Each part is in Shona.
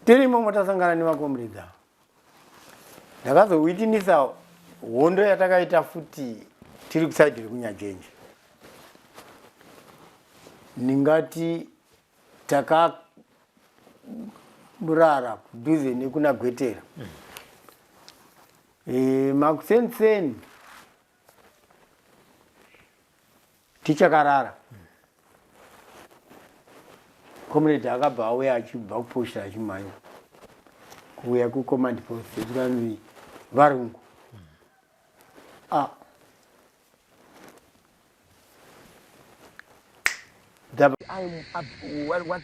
Tiri imomo tasangana nemakomredzi ava. Ndakazowitinisa hondo yatakaita futi tiri kusaidi rekunyajenje. Ndingati takarara kudhuze nekuna Gwetera. E, makuseni tichakarara comrade akabva auya achibva kuposta achimhanya kuuya kucommand post tikanzi varungu ah. I'm, what, what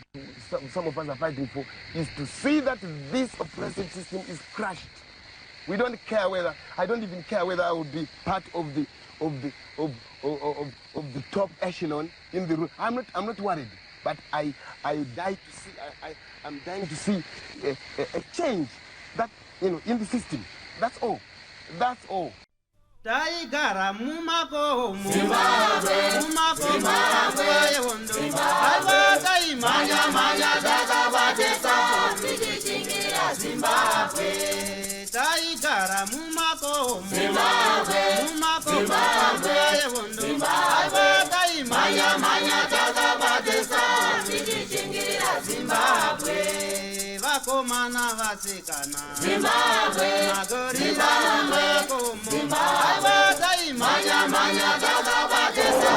some of us are fighting for is to see that this oppressive system is crushed. We don't care whether, I don't even care whether I will be part of the, of the, of, of, of, of the top echelon in the room. I'm not, I'm not worried, but I, I die to see, I, I, I'm dying to see a, a, a change that, you know, in the system. That's all. That's all. Taigara mumakomo mumakomo nguva yehondo aiwa taimhanya mhanya takabatisa tichichingira Zimbabwe. Taigara mumakomo mumakomo nguva yehondo aiwa taimhanya mhanya takabatisa tichichingira Zimbabwe. Vakomana vasikana Zimbabwe magorira mumakomo aiwa taimhanya mhanya takabatisa.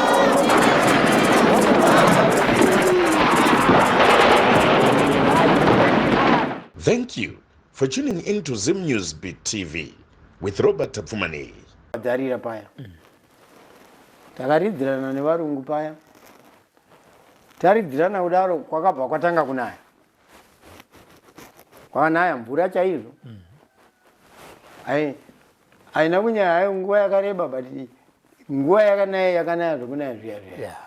Thank you for tuning in to Zim News Beat TV with Robert Tapfumaneyi. Dzarira paya takaridzirana nevarungu paya taridzirana kudaro kwakabva kwatanga kunaya kwakanaya mvura chaizvo haina kunyaya hayo nguva yakareba but nguva yakanaya yakanaya zvekunaya zviya zviya yeah.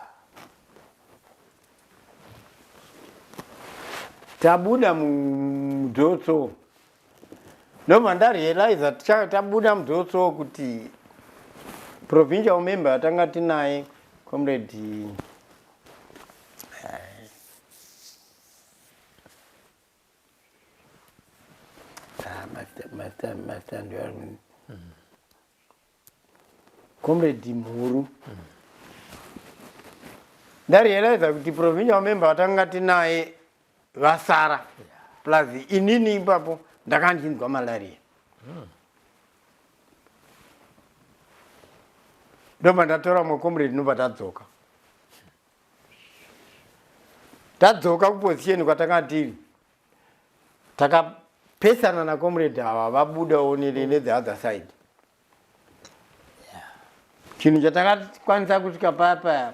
Tabuda mudhotso ndobva ndarealiza tabuda mudhotso kuti provincial member yatanga tinaye comrade ah, master master master Comrade Mhuru. Ndarealiza kuti provincial member watanga tinaye vasara plus inini ipapo ndakandinzwa malaria. Ndobva ndatora mumwe comrade ndobva tadzoka. Tadzoka kuposition kwatanga tiri. Takapesana nacomrade ava vabudawo ne the other side. Chinhu chatakakwanisa kusvika paya paya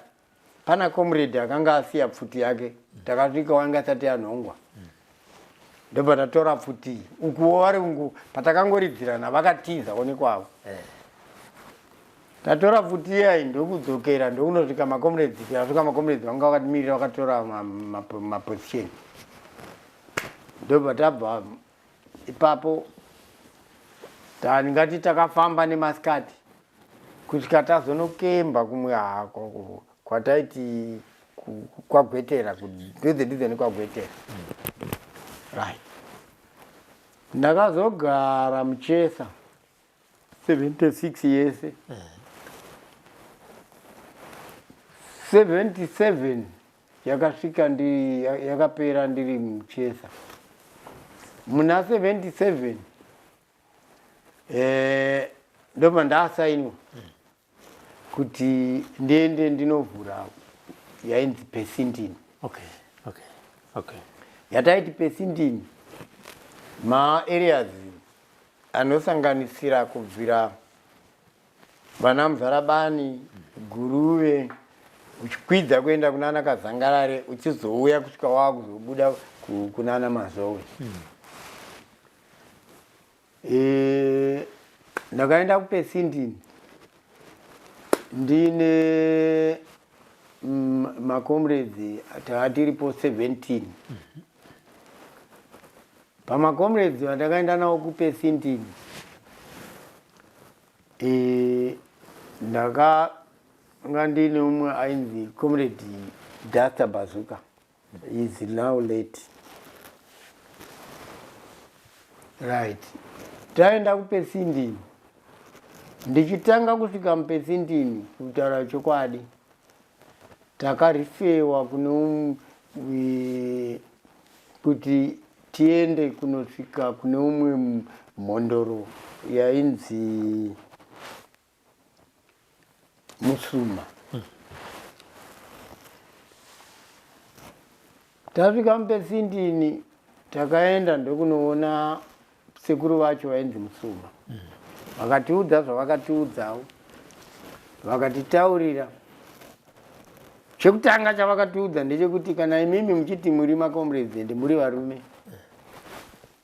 pana comrade akanga asiya pfuti yake takasvika wanga asati anhongwa ndobva tatora pfuti ukuwo vari ungu patakangoridzirana vakatiza onekwavo eh. Tatora pfuti iya ndokudzokera ndokunosvika macomrades tikasvika macomrades vanga vakatimirira vakatora maposition ndobva tabva ipapo ndingati takafamba nemasikati kusvika tazonokemba kumwe hako kwataiti kwagwetera kudhuze dhuze nekwagwetera right ndakazogara muchesa 76 yese 77 yakasvika ndiri yakapera ndiri muchesa muna 77 eh, ndobva ndasainwa kuti ndiende ndinovhura yainzi pesintini okay, okay, okay. Yataiti pesintini maareas anosanganisira kubvira vana Muzarabani, Guruve, uchikwidza kuenda kunana Kazangarare uchizouya kusvika wakuzobuda kunana Mazowe. E, ndakaenda kuPesindini ndine macomrades tava tiripo 17. Pamacomrades vandakaenda nawo kuPesindini e, ndakanga ndine umwe ainzi Comrade Duster Bazooka, is now late. Right, taenda kuPesindini. Ndichitanga kusvika muPesindini, kutaura chokwadi, takarifewa kune kuti tiende kunosvika kune umwe mhondoro yainzi Musuma. Tasvika muPesindini, takaenda ndokunoona sekuru vacho vainzi Musuma. Vakatiudza zvavakatiudzawo, vakatitaurira. Chekutanga chavakatiudza ndechekuti kana imimi muchiti muri macomrades ende muri varume,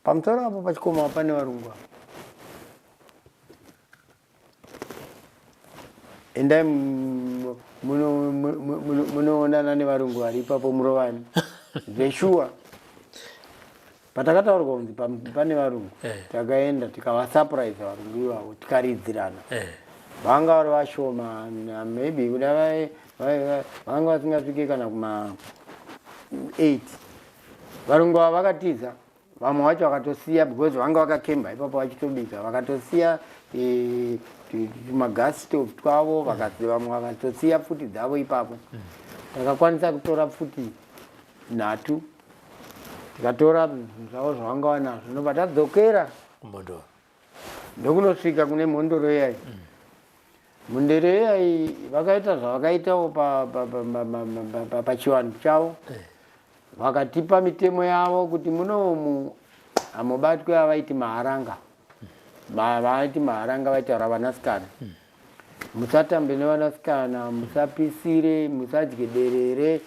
pamusoro apo pachikoma pane varungu apo, endai munoonana nevarungu vari ipapo murovani zveshuwa. Patakataurwa kunzi pane varungu, takaenda tikavasurprise varungu ivavo, tikaridzirana. Vanga vari vashoma, maybe kuda vanga vasingasvike kana kuma 8. Varungu ava vakatiza, vamwe vacho vakatosiya because vanga vakakemba ipapo vachitobika, vakatosiya tumagas stove twavo, vamwe vakatosiya pfuti dzavo ipapo. Takakwanisa kutora pfuti nhatu, tikatora zvinhu zvavo zvavanga vanazvo, ndobva tadzokera kumhondoro. Ndokunosvika kune mhondoro iyai. Mhondoro iyai vakaita zvavakaitawo pachivanhu chavo, vakatipa mitemo yavo kuti munomu hamubatwe avaiti maharanga. Vaiti maharanga vaitaura vanasikana. Musatambe nevanasikana, musapisire, musadye derere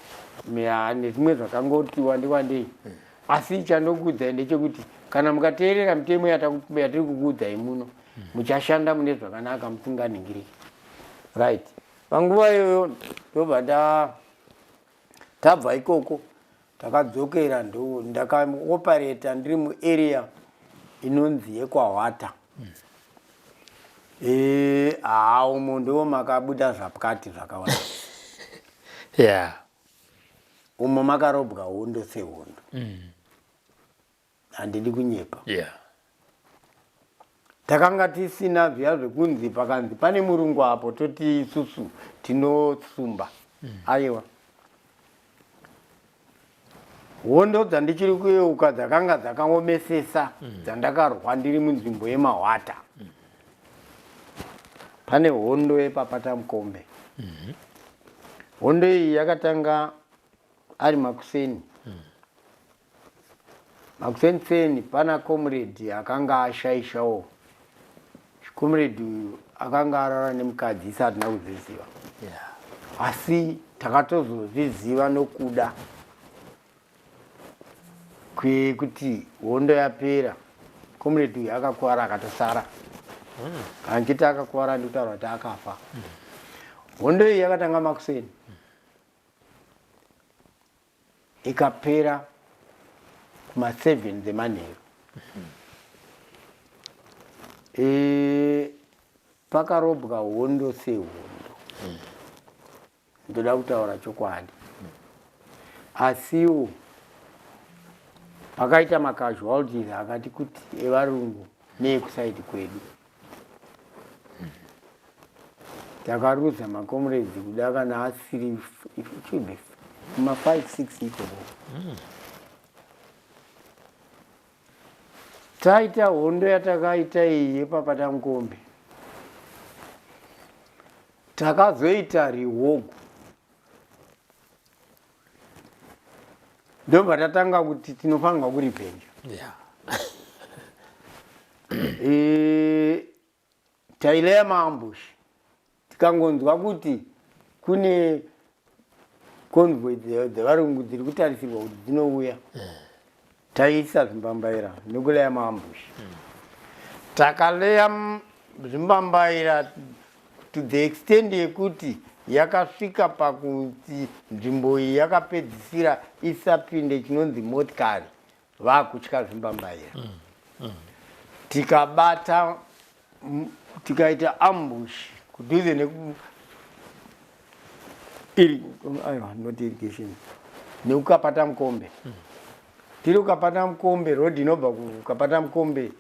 nezvimwe zvakangoti wandi wandei. Asi chandokuudzai ndechekuti kana mukateerera mitemo yatiri kukuudzai muno, muchashanda mune zvakanaka musinganingiriki. Right, panguva iyoyo ndobva tabva ikoko, takadzokera. Ndo ndakaoperata ndiri muarea inonzi yekwaHwata. Haa, umo ndo makabuda zvapakati zvakawanda. Umo makarobwa hondo sehondo, handidi kunyepa. Takanga tisina zviya zvekunzi pakanzi pane murungu apo toti isusu tinosumba. Aiwa, hondo dzandichiri kuyeuka dzakanga dzakaomesesa dzandakarwa ndiri munzvimbo yemaHwata, pane hondo yepaPatamukombe. Hondo iyi yakatanga ari makuseni makuseniseni. Pana comrade akanga ashaishawo. Comrade uyu akanga arara nemukadzi, isi hatina kuzviziva, asi takatozozviziva nokuda kwekuti hondo yapera, comrade uyu akakuvara akatosara. Kana ndichiti akakuvara, ndikutaura kuti akafa. Hondo iyi yakatanga makuseni, ikapera kuma7 dzemanheru. Pakarobwa hondo sehondo, ndoda kutaura chokwadi. Asiwo pakaita macasualties akati kuti evarungu neekuside kwedu. Takaruza macomrades kuda kana asiri, it should be kuma 5 6 ikoko. Taita hondo yatakaita iyi yepaPatamukombe, takazoita rihogo, ndobva tatanga kuti tinofanirwa kurivenja. Taileya maambush. Tikangonzwa kuti kune convoy dzevarungu dziri kutarisirwa kuti dzinouya, taiisa zvimbambaira nekuleya maambush. Takaleya zvimbambaira to the extent yekuti yakasvika pakuti nzvimbo iyi yakapedzisira isapinde chinonzi motikari, vakutya zvimbambaira. Tikabata tikaita ambush kudhuze neku iri, aiwa, not irrigation, nekuKapata Mukombe. Tiri kukapata mukombe, road inobva kukapata mukombe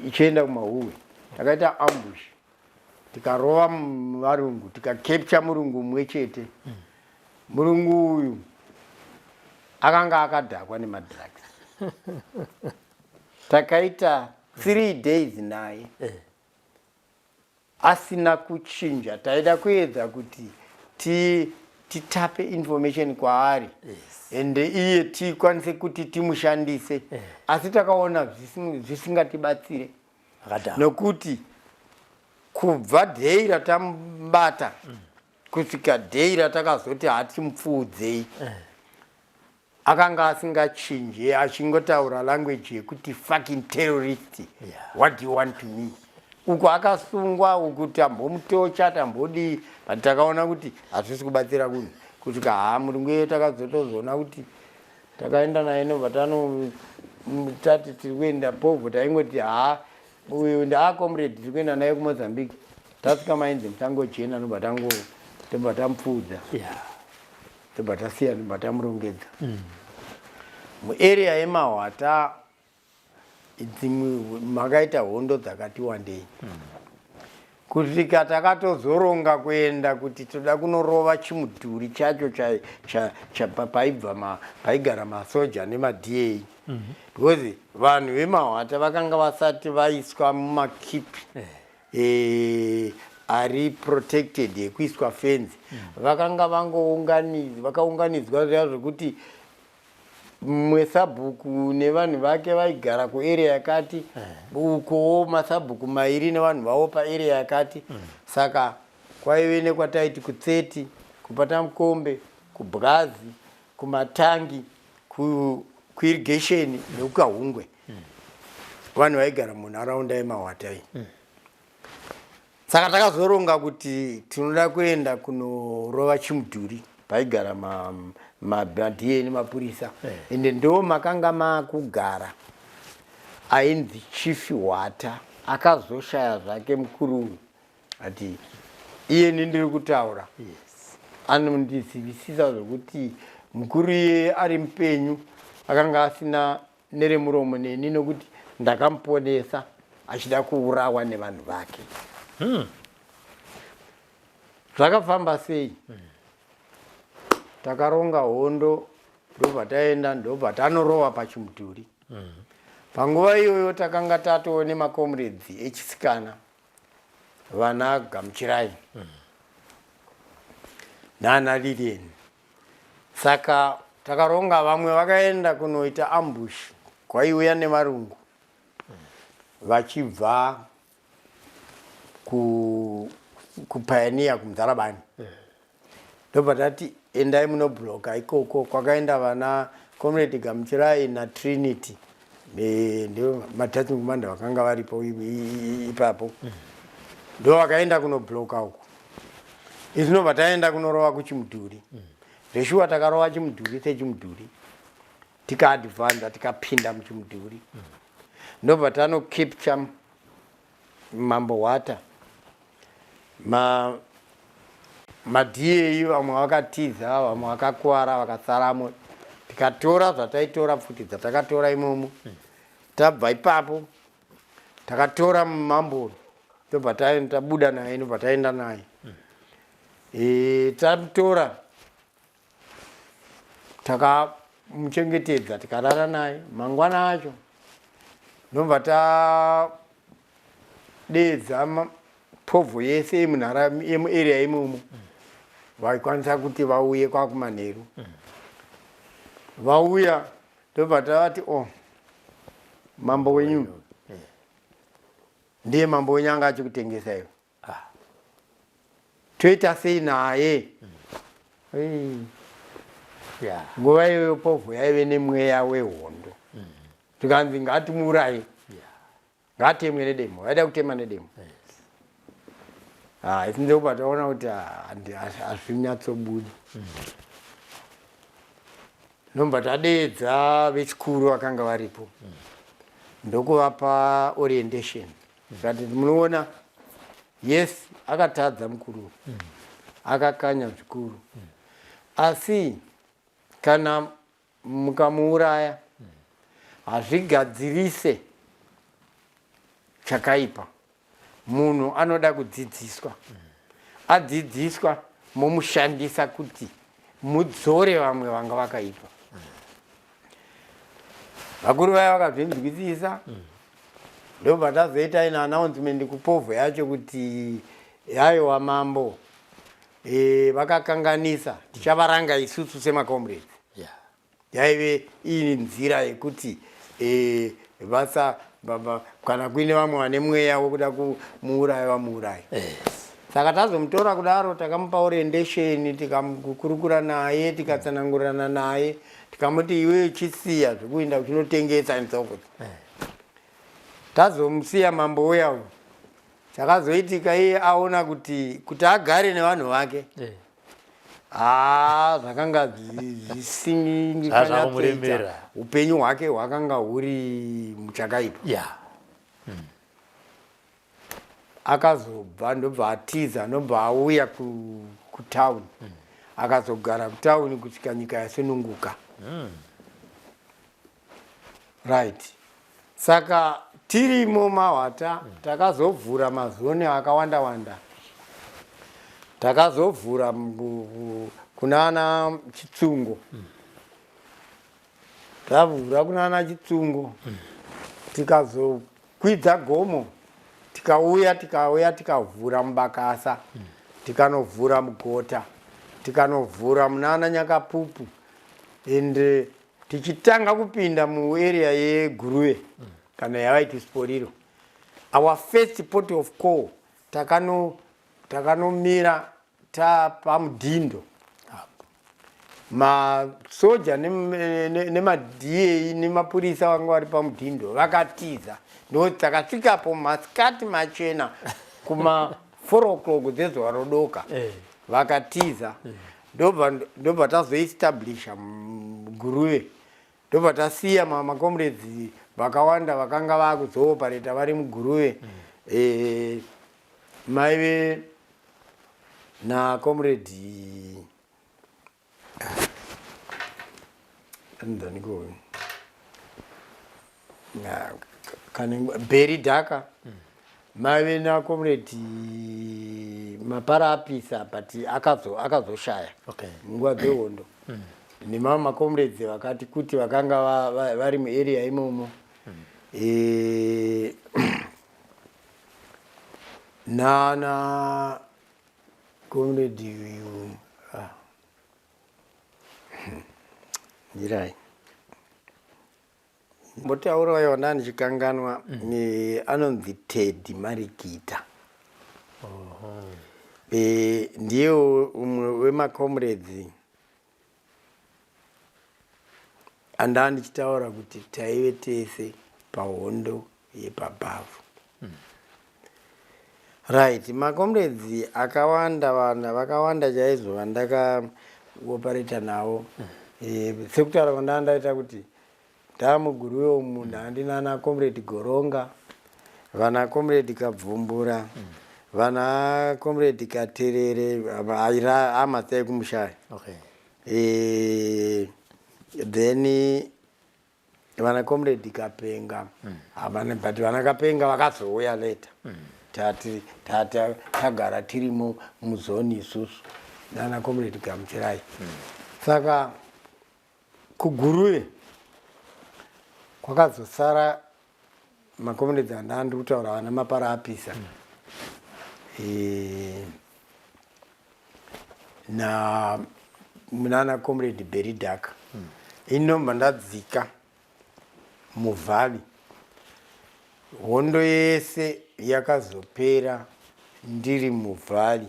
ichienda kumahuwe. Takaita ambush, tikarova varungu, tikacapture murungu mumwe chete. Murungu uyu akanga akadhakwa nemadrugs. Takaita 3 days naye asina kuchinja. Taida kuedza kuti titape information kwaari ende iye tikwanise kuti timushandise, asi takaona zvisingatibatsire nokuti kubva day ratamubata kusvika day ratakazoti hatimupfuudzei, akanga asingachinje, achingotaura language yekuti "Fucking terrorist, what do you want to me?" Uku akasungwa, uku tambomutocha, tambodii, but takaona kuti hazvisi kubatsira kunhu kusvika ha murungu iye takazotozoona kuti takaenda naye nobva tano tati tiri kuenda povho. Taingoti ha, uyu ndaacomrade, tiri kuenda naye kuMozambique. Tasvika mainzi musangochena, nobva tango tobva tamupfuudza, tobva tasiya, tobva tamurongedza muarea yeMahwata. Dzimwe makaita hondo dzakati wandei kusvika takatozoronga kuenda kuti toda kunorova chimudhuri chacho paibva paigara masoja nemaDA, because vanhu veMahwata vakanga vasati vaiswa mumakipi ari protected ekuiswa fenzi. Vakanga vakaunganidzwa zviya zvekuti mumwe sabhuku nevanhu vake vaigara kuarea yakati, ukowo masabhuku mairi nevanhu vavo paarea yakati. Saka kwaive nekwataiti kutseti, kupata mukombe, kubwazi, kumatangi, kuirrigation nekukahungwe, vanhu vaigara munharaunda yeMahwata iyi. Saka takazoronga kuti tinoda kuenda kunorova chimudhuri paigara maDA nemapurisa, ende ndo makanga makugara ainzi Chief Hwata, akazoshaya zvake mukuru uyu. Ati iyeni ndiri kutaura anondizivisisa zvokuti mukuru iye ari mupenyu akanga asina neremuromo neni, nokuti ndakamuponesa achida kuurawa nevanhu vake. Zvakafamba sei? Takaronga hondo, ndobva taenda, ndobva tanorova pachimudhuri. Panguva iyoyo takanga tatoo nemacomrades echisikana, vana Gamuchirai nana Lilian. Saka takaronga, vamwe vakaenda kunoita ambush kwaiuya nevarungu vachibva kuPioneer kuMuzarabani. Ndobva tati endai munobloka ikoko. Kwakaenda vana Comrade Gamuchirai naTrinity, ndio matatu commander vakanga varipo ipapo, ndo vakaenda kunobloka uko. Isu nobva taenda kunorova kuchimudhuri. Zveshuwa takarova chimudhuri sechimudhuri, tikaadvanza, tikapinda muchimudhuri, ndobva tanocapture Mambo Hwata. MaDA vamwe vakatiza, vamwe vakakwara, vakasaramo. Tikatora zvataitora, pfuti dzatakatora imomo. Tabva ipapo takatora mambo, tobva tabuda naye, ndobva taenda naye. Tamutora, takamuchengetedza, tikarara naye. Mangwana acho ndobva tadeedza povho yese yemuarea imomo vaikwanisa kuti vauye kwakumanheru. Vauya, ndobva tavati, "O oh, mambo wenyu ndiye mambo wenyu anga achikutengesa iwe. Toita sei naye?" Nguva iyoyo povho yaive nemweya wehondo. Tikanzi ngatimuuraye, ngatemwe nedemo. Vaida kutema nedemo. Isi ndobva taona kuti hazvinyatsobudi. Nobva tadeedza vechikuru vakanga varipo, ndokuvapa orientation. Tikati, "Munoona, yes, akatadza mukuru, akakanya zvikuru, asi kana mukamuuraya Hazvigadzirise chakaipa. Munhu anoda kudzidziswa. Adzidziswa momushandisa kuti mudzore vamwe vanga vakaipa. Vakuru vaya vakazvinzwisisa. Ndobva tazoita ine announcement kupovho yacho kuti aiwa mambo e, vakakanganisa tichavaranga isusu semacomrades. Yaive iri nzira yekuti e, vasa kana kuine vamwe vane mweya wekuda kumuuraya vamuuraya. Saka tazomutora kudaro takamupa orientation tikamukurukura naye tikatsanangurana naye tikamuti iwe chisiya zvekuenda uchinotengesa and so forth. Tazomusiya mambo uya uyu. Chakazoitika iye aona kuti kuti agare nevanhu vake haa zvakanga zvisinginyatsoita upenyu hwake hwakanga huri muchakaipa yeah. Akazobva ndobva atiza ndobva auya kutown akazogara kutown kusvika nyika yasununguka. Right, saka tirimo mahwata takazovhura mazoni akawanda wanda. Takazovhura kunana Chitsungo. Tavhura kunana Chitsungo tikazokwidza gomo tikauya tikauya tikavhura mubakasa tikanovhura mugota tikanovhura munana Nyakapupu and tichitanga kupinda muarea yeGuruve kana yavaiti Siporiro. Our first port of call takanomira tapamudhindo. Masoja nemaDA nemapurisa vanga vari pamudhindo vakatiza. Ndo takasvikapo masikati machena kuma 4 o'clock dzezuva rodoka. Vakatiza. Ndobva tazoestablisha Guruve. Ndobva tasiya macomrades vakawanda vakanga vakuzoopareta vari muGuruve. Maive na comrade anonzaniko Berry Dhaka, maive na comrade Mapara apisa but akazoshaya nguva dzehondo nemamwe macomrades vakati kuti vakanga vari muarea imomo. Nana comrade uyu ndirai mbotaura yona ndichikanganwa, anonzi Teddy Marikita. Ndiye umwe wemacomrades andaa ndichitaura kuti taive tese pahondo yepabhavhu. Right, macomrades akawanda, vanhu vakawanda chaizvo vandakaopareta navo. Sekutaura kwandanga ndaita kuti ndamuguruve umu ndandina na comrade Goronga, vana comrade Kabvumbura, vana comrade Katerere aira amasa ekumushaya. Then vana comrade Kapenga havana, but vana Kapenga vakazouya later. Tati tagara tirimo muzoni isusu nana comrade Gamuchirai. Saka kuGuruve kwakazosara macomrades andaa ndiri kutaura vana Mapara apisa na munana comrade Berry Dark. Inobva ndadzika muvalley. Hondo yese yakazopera ndiri muvalley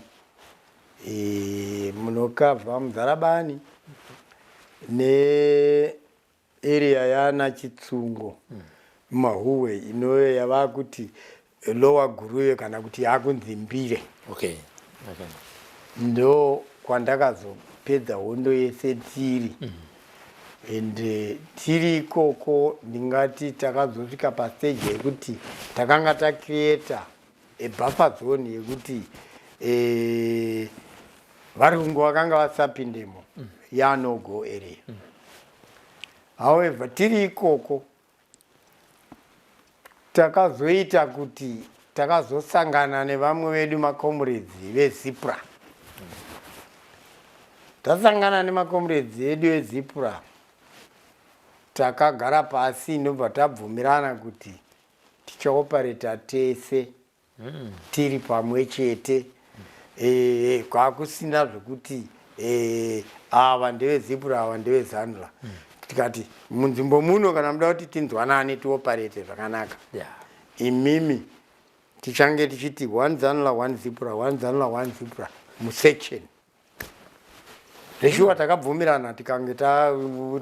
munokabva Muzarabani nearea yana Chitsungo Mahuwe inove yava kuti Lower Guruve kana kuti yakunzi Mbire. Ndo kwandakazopedza hondo yese tiri. And tiri ikoko ndingati takazosvika pastage yekuti takanga tacreata a buffer zone yekuti varungu vakanga vasapindemo yano go area. However, tiri ikoko Takazoita kuti takazosangana nevamwe vedu macomrades veZipra. Tasangana nemacomrades edu eZipra, takagara pasi ndobva tabvumirana kuti tichaopareta tese tiri pamwe chete, kwakusina zvekuti ava ndeveZipra, ava ndeveZanla. Tikati munzvimbo muno kana muda kuti tinzwanane tioparete zvakanaka, imimi tichange tichiti one Zanla, one Zipra, one Zanla, one Zipra musection. Zveshuwa takabvumirana, tikange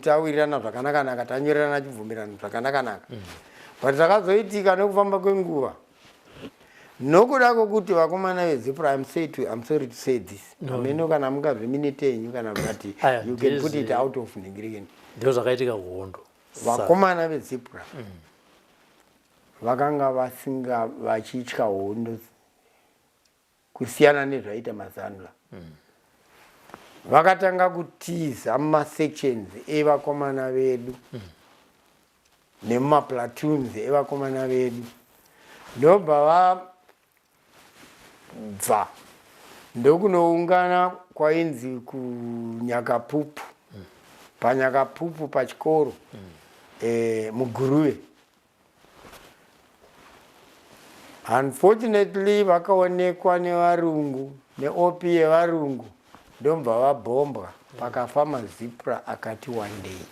tawirirana zvakanaka-naka, tanyorerana chibvumirano zvakanaka-naka. But zvakazoitika nekufamba kwenguva, nokuda kwokuti vakomana veZipra, I'm sorry to say this, hameno kana mungazviminite henyu kana, but Aya, you can put it out of ningirikeni. Ndizvo zvakaitika kuhondo. Vakomana veZipra vakanga vasinga vachitya hondo kusiyana nezvaita maZanla. Vakatanga kutiza mumasections evakomana vedu nemumaplatoons evakomana vedu, ndobva vabva ndokunoungana kwainzi kuNyakapupu, paNyakapupu pachikoro, muGuruve. Unfortunately vakaonekwa nevarungu, neOP yevarungu, ndobva vabhombwa, pakafa maZipra akati wandei.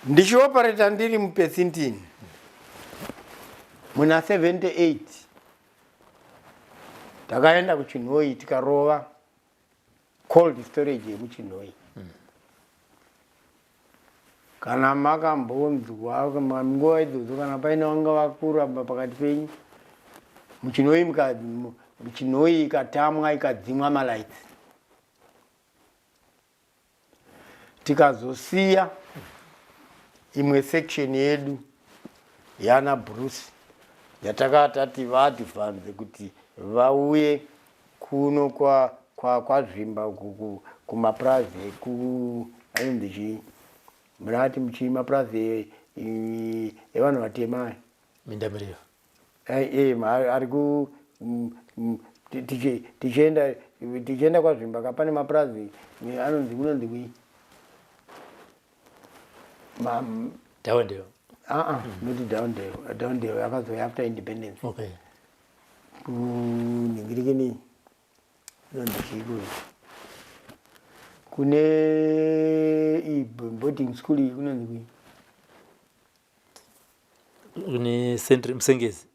Ndichiopareta ndiri muPesintini muna 78, takaenda kuChinhoyi, tikarova cold storage yemuChinhoyi. Kana makambonzwa nguva idzodzo, kana paine vanga vakura pakati penyu, muChinhoyi, muChinhoyi ikatamwa, ikadzimwa malights, tikazosiya imwe section yedu yana Bruce yataka tati vaadvance kuti vauye kuno kwaZvimba kumapurazi eku ainzi chii, murati muchii, mapurazi evanhu vatema aya. Minda mirefu. Ari ku tichienda kwaZvimba ka, pane mapurazi anonzi, kunonzi kui? Downdale. Uh-uh, not Downdale. Downdale yakazouya after independence. Kunhingirikini, inonzi chii, kune iyi boarding school iyi, kunonzi kui? Kune Centre Musengezi.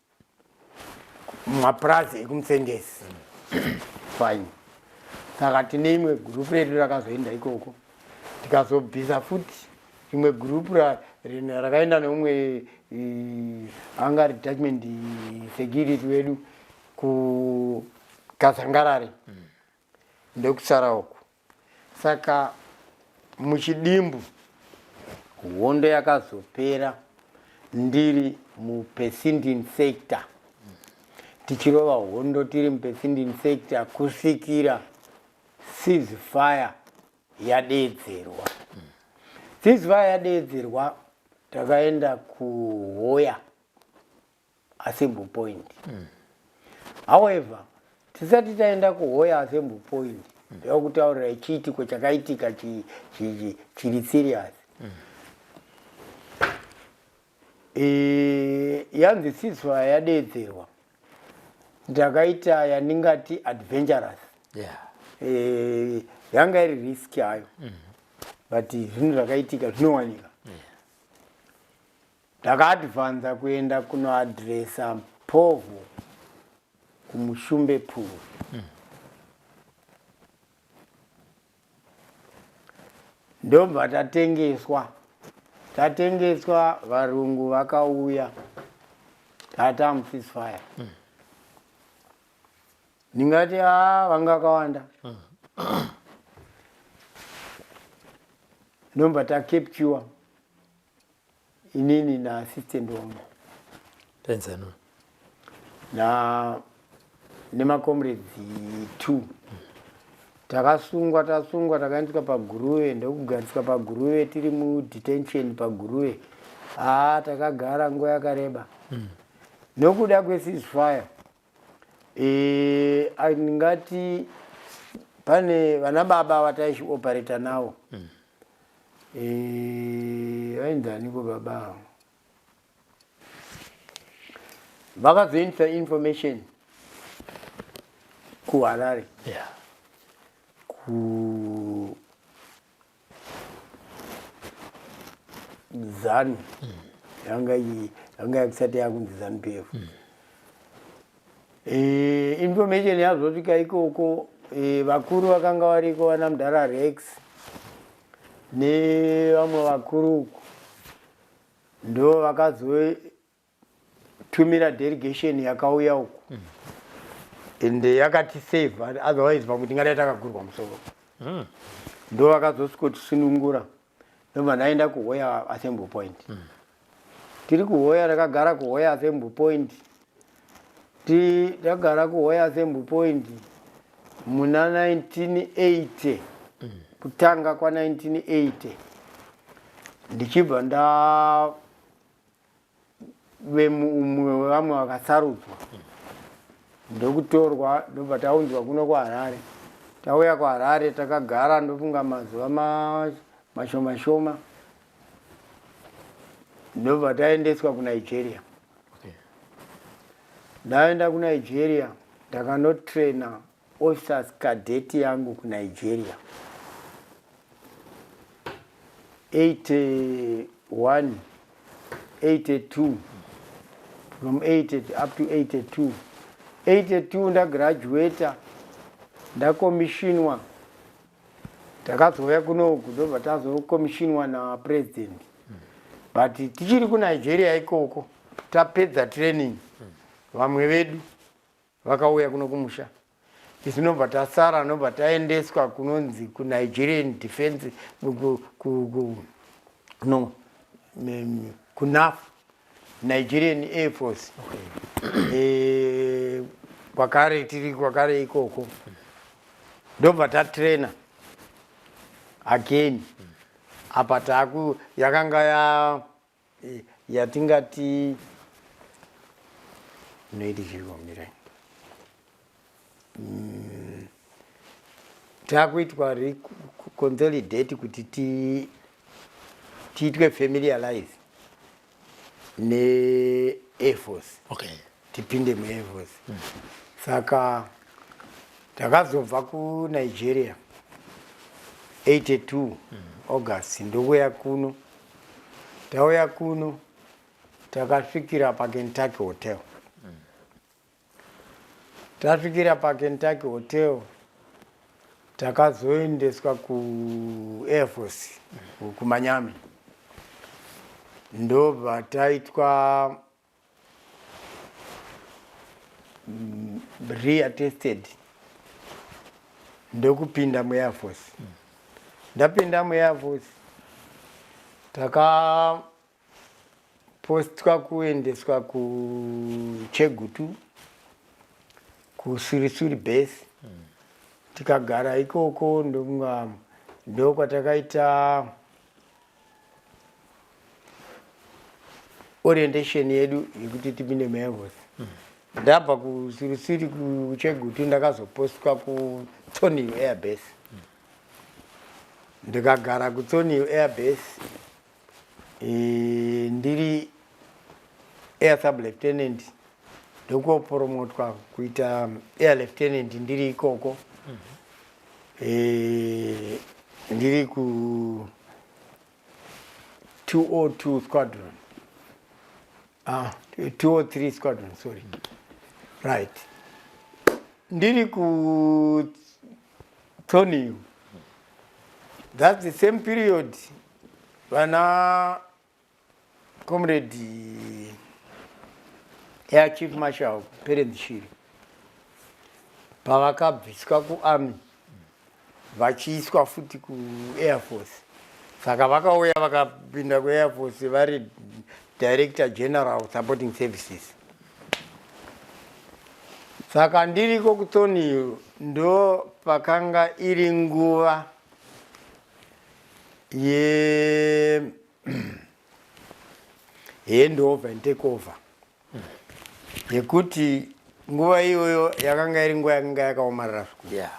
Mapurazi ekuMusengezi, fine. Saka tine imwe gurupu redu rakazoenda ikoko, tikazobvisa futi rimwe gurupu rakaenda neumwe anga detachment security wedu kuKazangarare, ndokusara uku. Saka muchidimbu, hondo yakazopera ndiri muPesindin sector, tichirova hondo tiri muPesindin sector kusvikira ceasefire yadeedzerwa. Ceasefire yadeedzerwa, takaenda kuHoya assembly point. However, tisati taenda kuHoya assembly point, ndakutaurira chiitiko chakaitika chiri serious. Yanzi ceasefire yadeedzerwa, ndakaita yandingati adventurous. Yanga iri risk hayo, but zvinhu zvakaitika zvinowanika. Ndakaadvanza kuenda kunoadresa povho kuMushumbe Pool. Ndobva tatengeswa, tatengeswa, varungu vakauya tata muceasefire. Ndingati a vanga vakawanda. Ndobva tacapture, inini naassistant wangu. Tenzano. Na nemacomrades two. Takasungwa, tasungwa, takaendeswa paGuruve, ndokugariswa paGuruve tiri mudetention paGuruve. Haa, takagara nguva yakareba. Nokuda kweceasefire, ndingati pane vana baba vataishioperata navo. Vainzi aniko baba avo? Vakazoendesa information kuHarare. Ku ZANU yanga yakusati yakunzi ZANU PF. Information yazosvika ikoko, vakuru vakanga variko, vana mudhara Rex nevamwe vakuru uku, ndo vakazotumira delegation yakauya uku ende yakatisave, otherwise pamwe tingadai takagurwa musoro. Ndo vakazosvikotisunungura, ndobva ndaenda kuHoya Assembly Point. Tiri kuHoya, takagara kuHoya Assembly Point, takagara kuHoya Assembly Point muna 1980, kutanga kwa1980, ndichibva ndave mumwe wevamwe vakasarudzwa, ndokutorwa, ndobva taunzwa kuno kuHarare. Tauya kuHarare, takagara ndofunga mazuva mashoma shoma, ndobva taendeswa kuNigeria. Ndaenda kuNigeria, ndakanotraina officers cadet yangu kuNigeria 81, 82, from 80 up to 82. 82 ndagraduata, ndakomishinwa. Takazouya kunoku, ndobva tazokomishinwa napresident, but tichiri kuNigeria ikoko, tapedza training, vamwe vedu vakauya kuno kumusha. Isu nobva tasara, nobva taendeswa kunonzi kuNigerian Defense, no, kuNAF, Nigerian Air Force. Kwakare tiri kwakare ikoko, ndobva tatraina again. Apa taku yakanga ya yatingati noiti chiriko mirai, takuitwa reconsolidate kuti tiitwe familiarize neAir Force, tipinde muAir Force. Saka takazobva kuNigeria 82 August, ndokuya kuno. Tauya kuno, takasvikira paKentucky Hotel. Tasvikira paKentucky Hotel, takazoendeswa kuAir Force kuManyame, ndobva taitwa reattested, ndokupinda muAir Force. Ndapinda muAir Force, takapostwa kuendeswa kuChegutu, kuSurisuri Base. Tikagara ikoko, ndokunga ndokwatakaita orientation yedu yekuti tipinde muAir Force. Ndabva kuSurisuri, kuChegutu, ndakazopostwa kuThornhill Air Base. Ndikagara kuThornhill Air Base, ndiri air sub lieutenant, ndokupromotwa kuita air lieutenant ndiri ikoko. Ndiri ku 202 Squadron, ah, 203 Squadron, sorry. Right, ndiri ku Thornhill, that's the same period vana Comrade Air Chief Marshal Perence Shiri pavakabviswa kuarmy vachiiswa futi kuAir Force. Saka vakauya, vakapinda kuAir Force vari Director General Supporting Services. Saka ndiriko kuThornhill ndo pakanga iri nguva ye handover and take over, yekuti nguva iyoyo yakanga iri nguva yakanga yakaomarara zvikuru.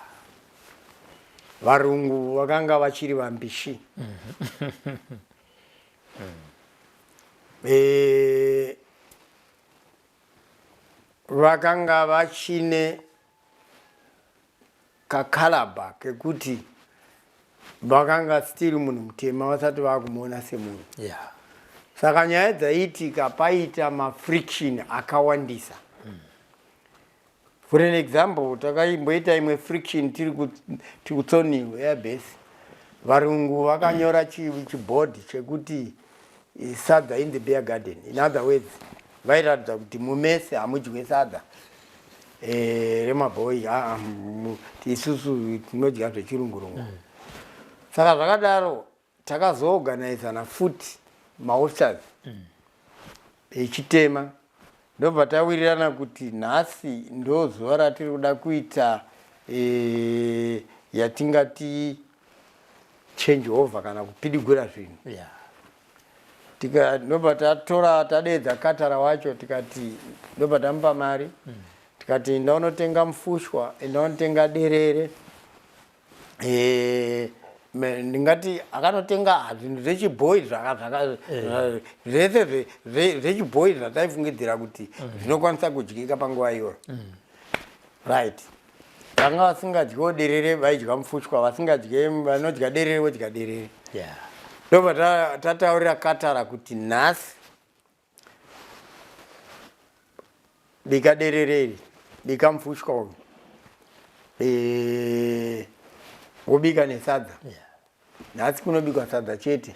Varungu vakanga vachiri vambishi. Vakanga vachine kakalabha kekuti vakanga still munhu mutema vasati vakumuona semunhu. Saka nyaya dzaiitika, paita mafriction akawandisa. For an example, takaimboita imwe friction tiri kuThornhill Airbase. Varungu vakanyora chibhodhi chekuti sadza in the beer garden. In other words, vairatidza kuti mumess hamudye sadza remabhoi, isusu tinodya zvechirungurungu. Saka zvakadaro takazoorganizana futi maofficers echitema, ndobva tawirirana kuti nhasi ndo zuva ratiri kuda kuita yatingati change over kana kupidigura zvinhu. Tika ndobva tatora, tadeedza caterer wacho, tikati, ndobva tamupa mari, tikati enda unotenga mufushwa, enda unotenga derere. Ndingati akanotenga zvinhu zvechibhoi, zvese zvechibhoi zvataifungidzira kuti zvinokwanisa kudyika panguva iyoyo, right? Vanga vasingadyiwo derere vaidya mufushwa, vasingadye, vanodya derere vodya derere. Ndobva tataurira caterer kuti nhasi bika derere iri, bika mufushwa uyu, wobika nesadza. Nhasi kunobikwa sadza chete.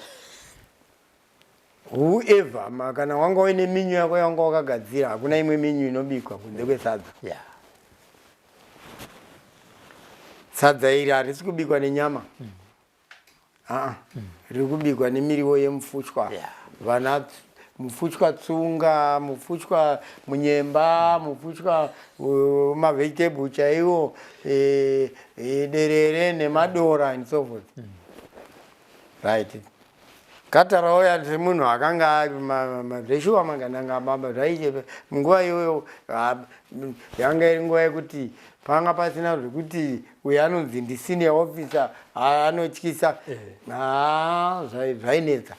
Whoever kana wanga uine menu yako yawanga wakagadzira, hakuna imwe menu inobikwa kunze kwesadza. Sadza iri harisi kubikwa nenyama, aa, riri kubikwa nemiriwo yemufushwa. Vana mufushwa tsunga, mufushwa munyemba, mufushwa mavegetable chaiwo, derere nemadora and so forth, right? Caterer uya semunhu akanga zveshuwa magandanga baba zvaiche munguva iyoyo, yanga iri nguva yekuti panga pasina zvekuti uyu anonzi ndisenior officer anotyisa. Zvainetsa,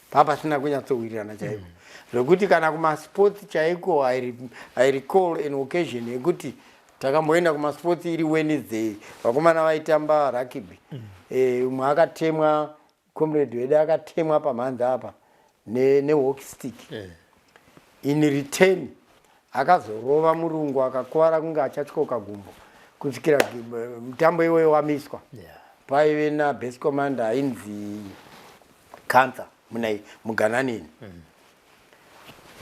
papasina kunyatsowirirana chaiko, zvekuti kana kumasports chaiko, I recall an occasion yekuti takamboenda kumasports iri Wednesday, vakomana vaitamba rugby. Umwe akatemwa, comrade wedu akatemwa pamhanza apa nehockey stick. In return akazorova murungu, akakuvara kunge achatyoka gumbo, kusvikira mutambo iwoyo wamiswa. Paive nabase commander ainzi Cancer muna mugananini.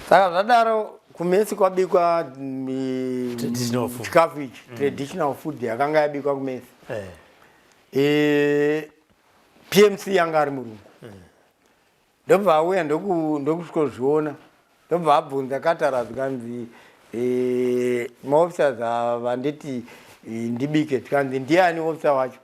Saka zvadaro kumess kwabikwa Traditional food. Chikafu ichi, traditional food yakanga yabikwa kumess. PMC yanga ari murungu, ndobva auya, ndokusvikozviona, ndobva abvunza caterer, zvikanzi maofficers vanditi ndibike. Tikanzi ndiani officer wacho?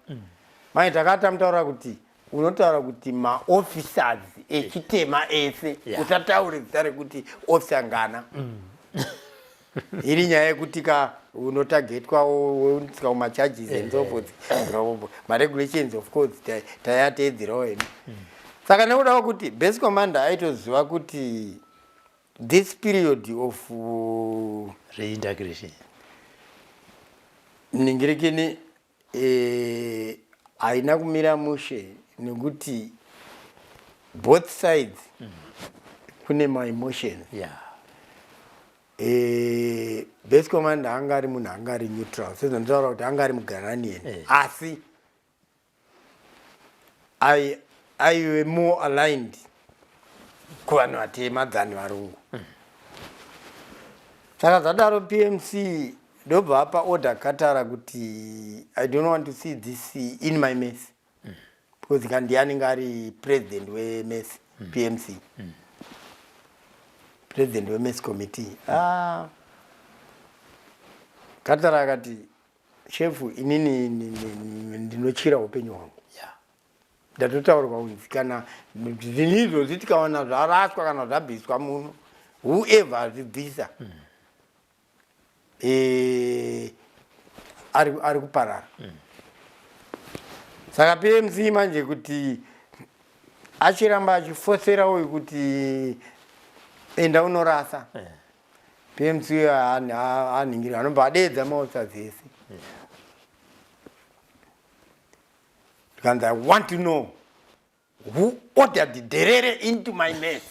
Mai takatamutaura kuti unotaura kuti maofficers echitema ese, usataure zita rekuti officer ngana. Iri nyaya yekuti ka unotargetwa, woiswa kumacharges and so forth. Maregulations of course tayateedzerawo hedu. Saka nekuda kwekuti base commander aitoziva kuti this period of reintegration ningirikini haina kumira mushe, nekuti both sides kune maemotions. Base commander anga ari munhu anga ari neutral, sezvanditaura kuti anga ari muGhananian, asi aive more aligned kuvanhu vatema than varungu. Saka zvadaro PMC ndobva apa order caterer kuti I don't want to see this in my mess, because kandi anenge ari president wemess, PMC, president wemess committee. Ah. Katara akati, "Shefu, inini ndinotyira upenyu hwangu. Ndatotaurwa kunzi kana zvinhu izvozvi tikawana zvaraswa kana zvabviswa muno, whoever azvibvisa ari kuparara." Saka PMC manje kuti achiramba achifosera uyu kuti enda unorasa, PMC anhingira, anobva adeedza maofficers ese. Tikanzi, "I want to know who ordered derere into my mess."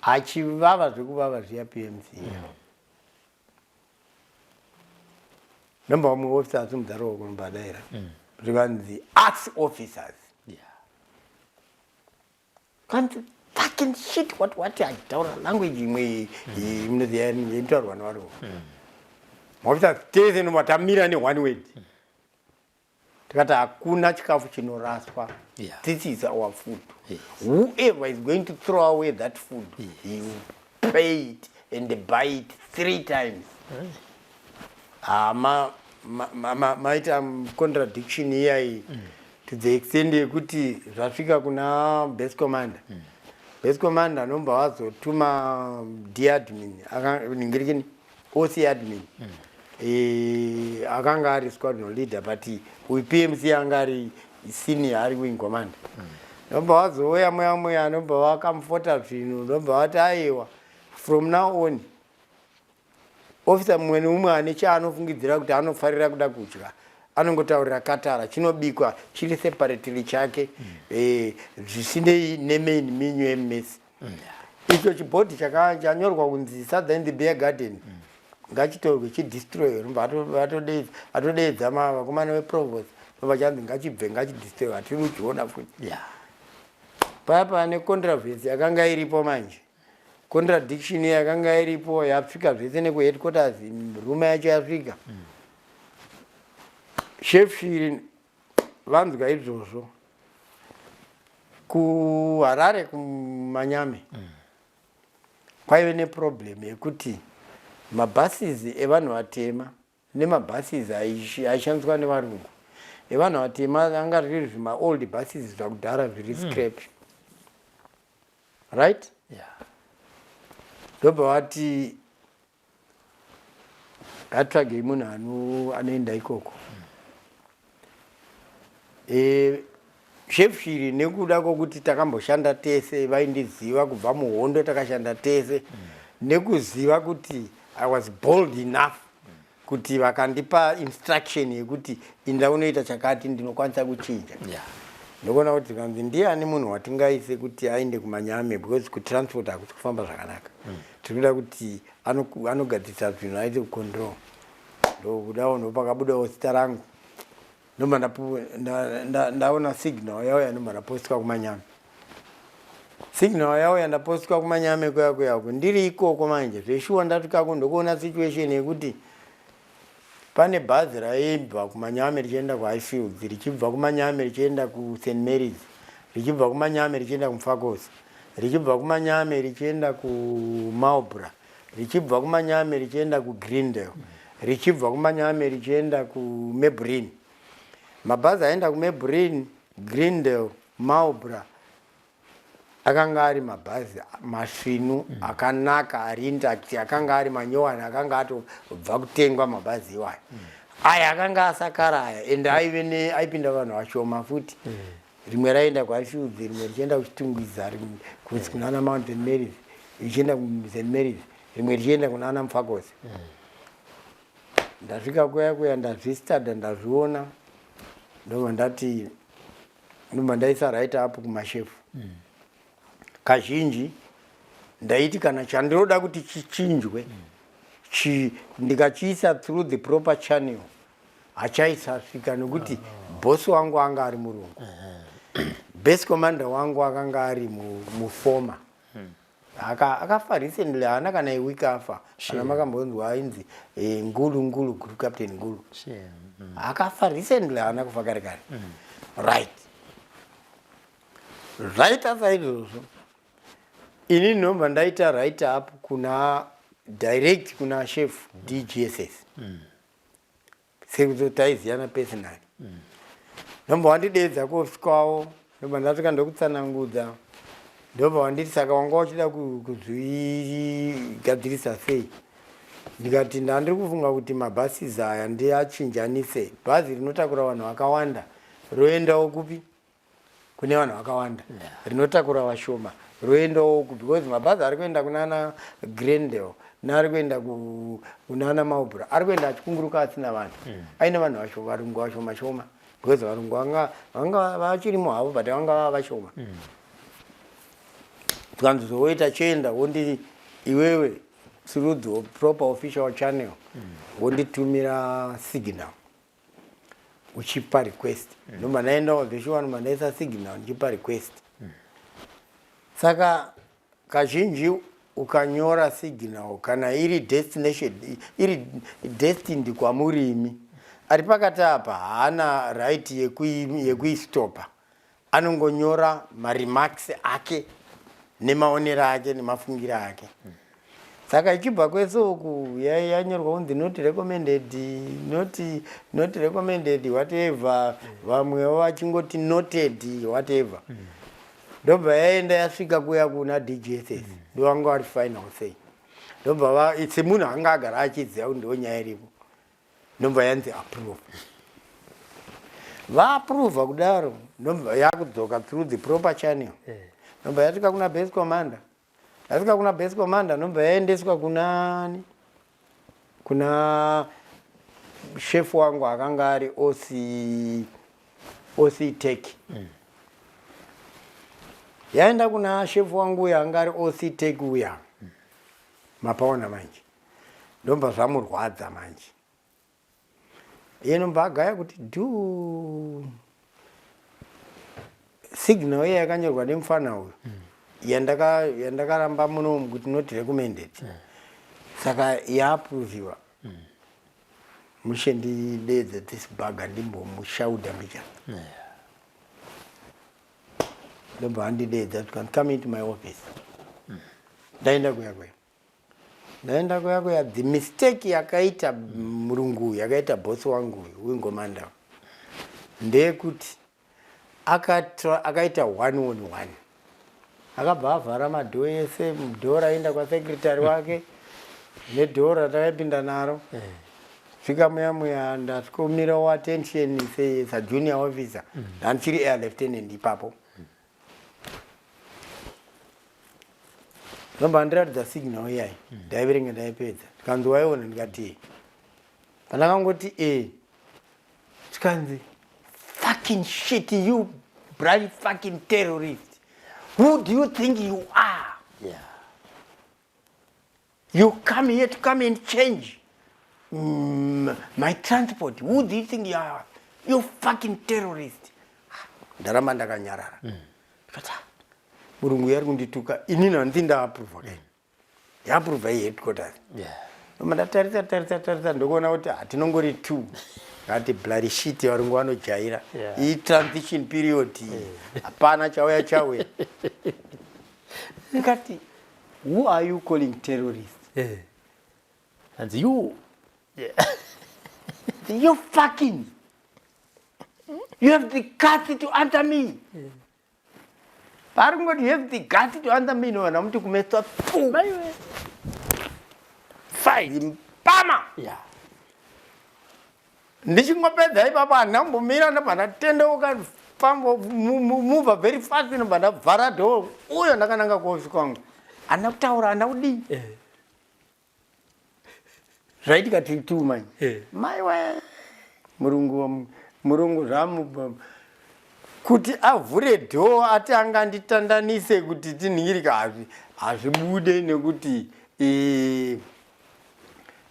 Achivava zvekuvava zviya PMC. Ndomba vamwe officer asimudza ruoko, nobva zvikanzi, "Us officers." Kanzi, "Fucking shit, what what." Achitaura language imwe munoziva inotaurwa nevarungu. Maofficers tese nobva tamira neone word, tikati hakuna chikafu chinoraswa. This is our food. Whoever is going to throw away that food, he will pay it and buy it three times. Ah, maita contradiction iyai to the extent yekuti zvasvika kuna base commander. Base commander anobva vazotuma D admin, ningirikini, OC admin. Akanga ari squadron leader, but uyu PMC anga ari senior, ari wing commander. Ndobva vazouya muya muya, nobva vakamfota zvinhu, ndobva vati, "Aiwa, from now on officer mumwe neumwe ane chaanofungidzira kuti anofarira kuda kudya anongotaurira Katara, chinobikwa chiri separately chake, zvisinei nemain menu yemumess. Icho chibhodhi chanyorwa kunzi sadza in the beer garden ngachitorwe chidestroy." Atodeedza vakomana veprovost, ndobva chanzi ngachibve, ngachidestroy, hatiri kuchiona futi. Paya pane controversy yakanga iripo manje, contradiction yakanga iripo yasvika zvese nekuheadquarters, rumour yacho yasvika. Chef Shiri vanzwa izvozvo kuHarare, kuManyame kwaive neproblem yekuti mabhasis evanhu vatema nemabhasis aishandiswa nevarungu. Evanhu vatema anga riri zvimaold buses zvakudhara zviri scrap, right? Ndobva vati ngatsvagei munhu anoenda ikoko. Chef Shiri, nekuda kwokuti takamboshanda tese, vaindiziva kubva muhondo, takashanda tese, nekuziva kuti I was bold enough kuti vakandipa instruction yekuti inda unoita chakati, ndinokwanisa kuchinja. Ndokuona kuti kanzi ndiani munhu watingaise kuti aende kuManyame, because kutransport hakusi kufamba zvakanaka. Tiri kuda kuti anogadzirisa zvinhu, aite kucontrol. Ndokudawo, ndopakabudawo zita rangu. Ndobva ndaona signal yauya, ndobva ndapostwa kuManyame. Signal yauya, ndapostwa kuManyame kuya kuyako. Ndiri ikoko manje, zveshuwa ndasvikako ndokuona situation yekuti pane bhazi raibva kuManyame richienda kuHighfields, richibva kuManyame richienda kuSt Marys, richibva kuManyame richienda kuMufakose, richibva kuManyame richienda kuMarlborough, richibva kuManyame richienda kuGreendale, richibva kuManyame richienda kuMabelreign. Mabhazi aenda kuMabelreign, Greendale, Marlborough akanga ari mabhazi masvinu, akanaka, ari intact, akanga ari manyowani, akanga atobva kutengwa mabhazi iwayo. Aya akanga asakara aya, ende aive aipinda vanhu vashoma futi. Rimwe raienda kuHighfields, rimwe richienda kuChitungwiza, rimwe kunana Mount St Marys, richienda kuSt Marys, rimwe richienda kunana Mufakose. Ndasvika kuya kuya, ndazvistada, ndazviona, ndobva ndati, ndobva ndaisa write up kumashefu. Kazhinji ndaiti kana chandinoda kuti chichinjwe, ndikachiisa through the proper channel hachaisasvika, nekuti bosi wangu anga ari murungu, base commander wangu akanga ari muformer. Akafa recently, haana kana iweek afa. Kana makambonzwa ainzi Ngulu, Ngulu, Group Captain Ngulu. Akafa recently, haana kufa kare kare, right? Zvaita saizvozvo. Ini ndinobva ndaita write up kuna direct kuna chef DGSS. Sekuti taiziyana personally. Ndobva wandidedza kuofisi kwavo, ndobva ndasvika ndokutsanangudza, ndobva wanditi saka wanga uchida kuzvigadzirisa sei? Ndikati ndandiri kufunga kuti mabhasis aya ndiachinjanise, bhazi rinotakura vanhu vakawanda roendawo kupi kune vanhu vakawanda, rinotakura vashoma roendawo uku, because mabhazi ari kuenda kunana Grendel neari kuenda kunana Marlborough ari kuenda achikunguruka asina vanhu, aine vanhu vashoma, varungu vashoma shoma, because varungu vanga vachirimo havo, but vanga vava vashoma. Tikanzi zowoita chienda wondi iwewe through the proper official channel, wonditumira signal uchipa request. Ndobva ndaendawo zveshuwa, ndobva ndaisa signal ndichipa request. Saka kazhinji ukanyora signal, kana iri destination iri destined kwamurimi ari pakati apa, haana right yekuistopa, anongonyora maremarks ake nemaonero ake nemafungiro ake. Saka ichibva kwese uku yanyorwa kunzi not recommended, not recommended, whatever, vamwewo vachingoti noted, whatever. Ndobva yaenda yasvika kuya kuna DGSS, ndovanga vari final say. Ndobva semunhu anga agara achiziva kuti ndo nyaya iripo, ndobva yanzi approve. Vaapprova kudaro, ndobva yakudzoka through the proper channel, ndobva yasvika kuna base commander. Yasvika kuna base commander, ndobva yaendeswa kunani, kuna shefu wangu akanga ari OC TEC. Yaenda kuna shefu wangu uya anga ari OC TEC uya, mapaona manje, ndobva zvamurwadza manje. Iye nobva agaya kuti dhu signal iya yakanyorwa nemufana uyu yandakaramba munomu kuti not recommended, saka yaapproviwa. Mushe, ndidedze this bugger, ndimbomushaudha mbichana. Ndobva andidedza, tikati come into my office. Ndaenda kuya kuya, ndaenda kuya kuya. The mistake yakaita murungu uyu, yakaita bosi wangu uyu, wing commander, ndeyekuti akaita one on one. Akabva avhara madoor ese, door raenda kwasecretary wake nedoor ratakaipinda naro. Svika muya muya, ndasvikomirawo attention sejunior officer, ndandichiri air lieutenant ipapo. Ndobva ndiratidza signal iyai, ndaiverenga, ndaipedza. Tikanzi waiona? Ndikati pandakangoti e, tikanzi fucking shit, you bloody fucking terrorist, who do you think you are? You come here to come and change my transport. Who do you think you are, you fucking terrorist? Ndaramba ndakanyarara. Ndikati, "Ah, murungu yari kundituka, inini handii ndaapprova kai, yaapprova iheadquarters." Noma ndatarisa tarisa tarisa, ndokuona kuti hatinongori two. Ngati bloody shit, varungu vanojaira. Iyi transition period iyi, hapana chauya chauya. Ndikati, who are you calling terrorist? And you. You fucking, you have the guts to answer me? Pari kungoti you have the guts to answer me, no namuti kumeswa pu. Maiwe. Fight. Pama. Ndichingopedza ipapo, handina kumbomira, ndobva ndatendeuka, famba, move very fast, ndobva ndavhara door uyo, ndakananga kuofisi kwangu. Handina kutaura, handina kudii. Zvaitika tiri two manje. Maiwe, murungu, murungu zvamu kuti avhure door ati anganditandanise kuti tinhingirika, hazvibude nekuti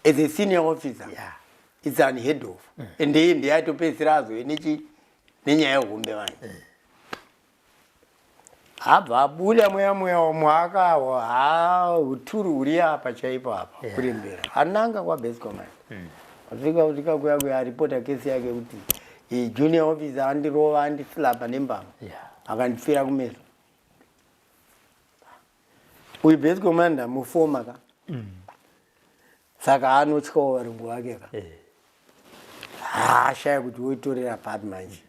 as a senior officer it's unheard of. Ende iye ndiye aitopedzisira azove nechi nenyaya yehombe. Vanhu abva abuda mweya mweya womwakawo, ha, uturu huri apa chaipo apa. Kurembera ananga kwabase command. Asvika kusvika kuya kuya, aripota kesi yake kuti junior officer andirova, andislapa nembama, akandipfira kumeso. Uyu base commander mufoma ka. Saka anotyawo varungu vake ka. Haashaya kuti woitorera papi manje.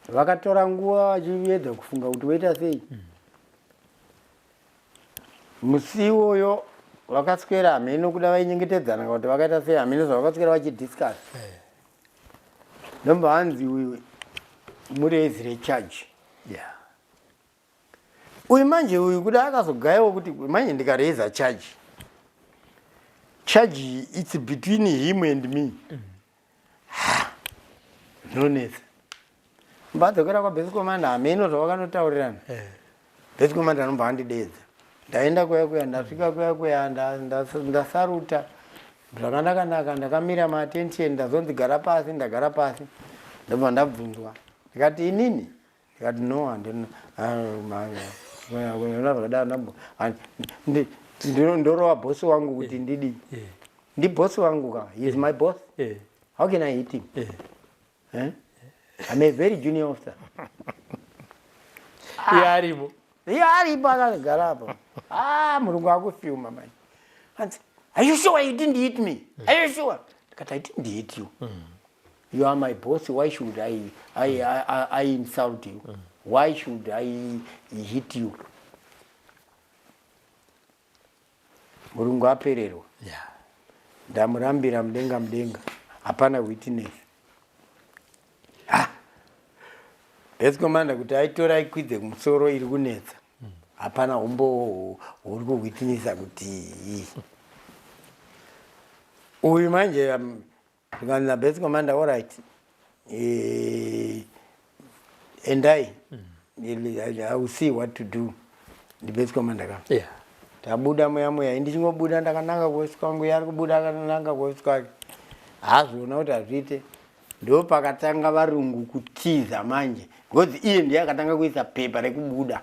Vakatora nguva vachiedza kufunga kuti voita sei. Musi iwoyo vakaswera hameno kuda vainyengetedzana kana kuti vakaita sei, hameno zvavakaswera vachidiscuss. Ndomba hanzi uyu murezi recharge. Uyu manje uyu kuda akazogayawo kuti manje ndikareza charge. Charge it's between him and me. Zvinonetsa. Mbadzokera kwabase commander, hameno zvavakanotaurirana. Base commander anobva andidedza. Ndaenda kuya kuya, ndasvika kuya kuya, ndasaruta zvakanaka-naka, ndakamira maattention, ndazonzi gara pasi, ndagara pasi, ndobva ndabvunzwa. Ndikati inini? Ndikati no, handina. Zvakadaro ndorova bosi wangu kuti ndidii? Ndibosi wangu ka, he is my boss. How can I hit him? Eh? I'm a very junior officer. Iye arimo. Iye aripo akagara apo. Ah, murungu akufilma manje. Hanzi, are you sure you didn't hit me? Are you sure? Ndikati, I didn't hit you. You are my boss. Why should I insult you? Why should I hit you? Murungu apererwa. Ndamurambira mudenga mudenga. Hapana witness. Ha! Base commander kuti aitora aikwidze kumusoro iri kunetsa. Hapana humbowo huri kuwitnessa kuti uyu manje zvikanzi nabase commander, all right. Endai. I will see what to do. Ndibase commander ka. Tabuda muya muya, ndichingobuda ndakananga kuofisi kwangu, iye ari kubuda akananga kuofisi kwake. Haazviona kuti hazviite. Ndo pakatanga varungu kutiza manje, because iye ndiye akatanga kuisa pepa rekubuda.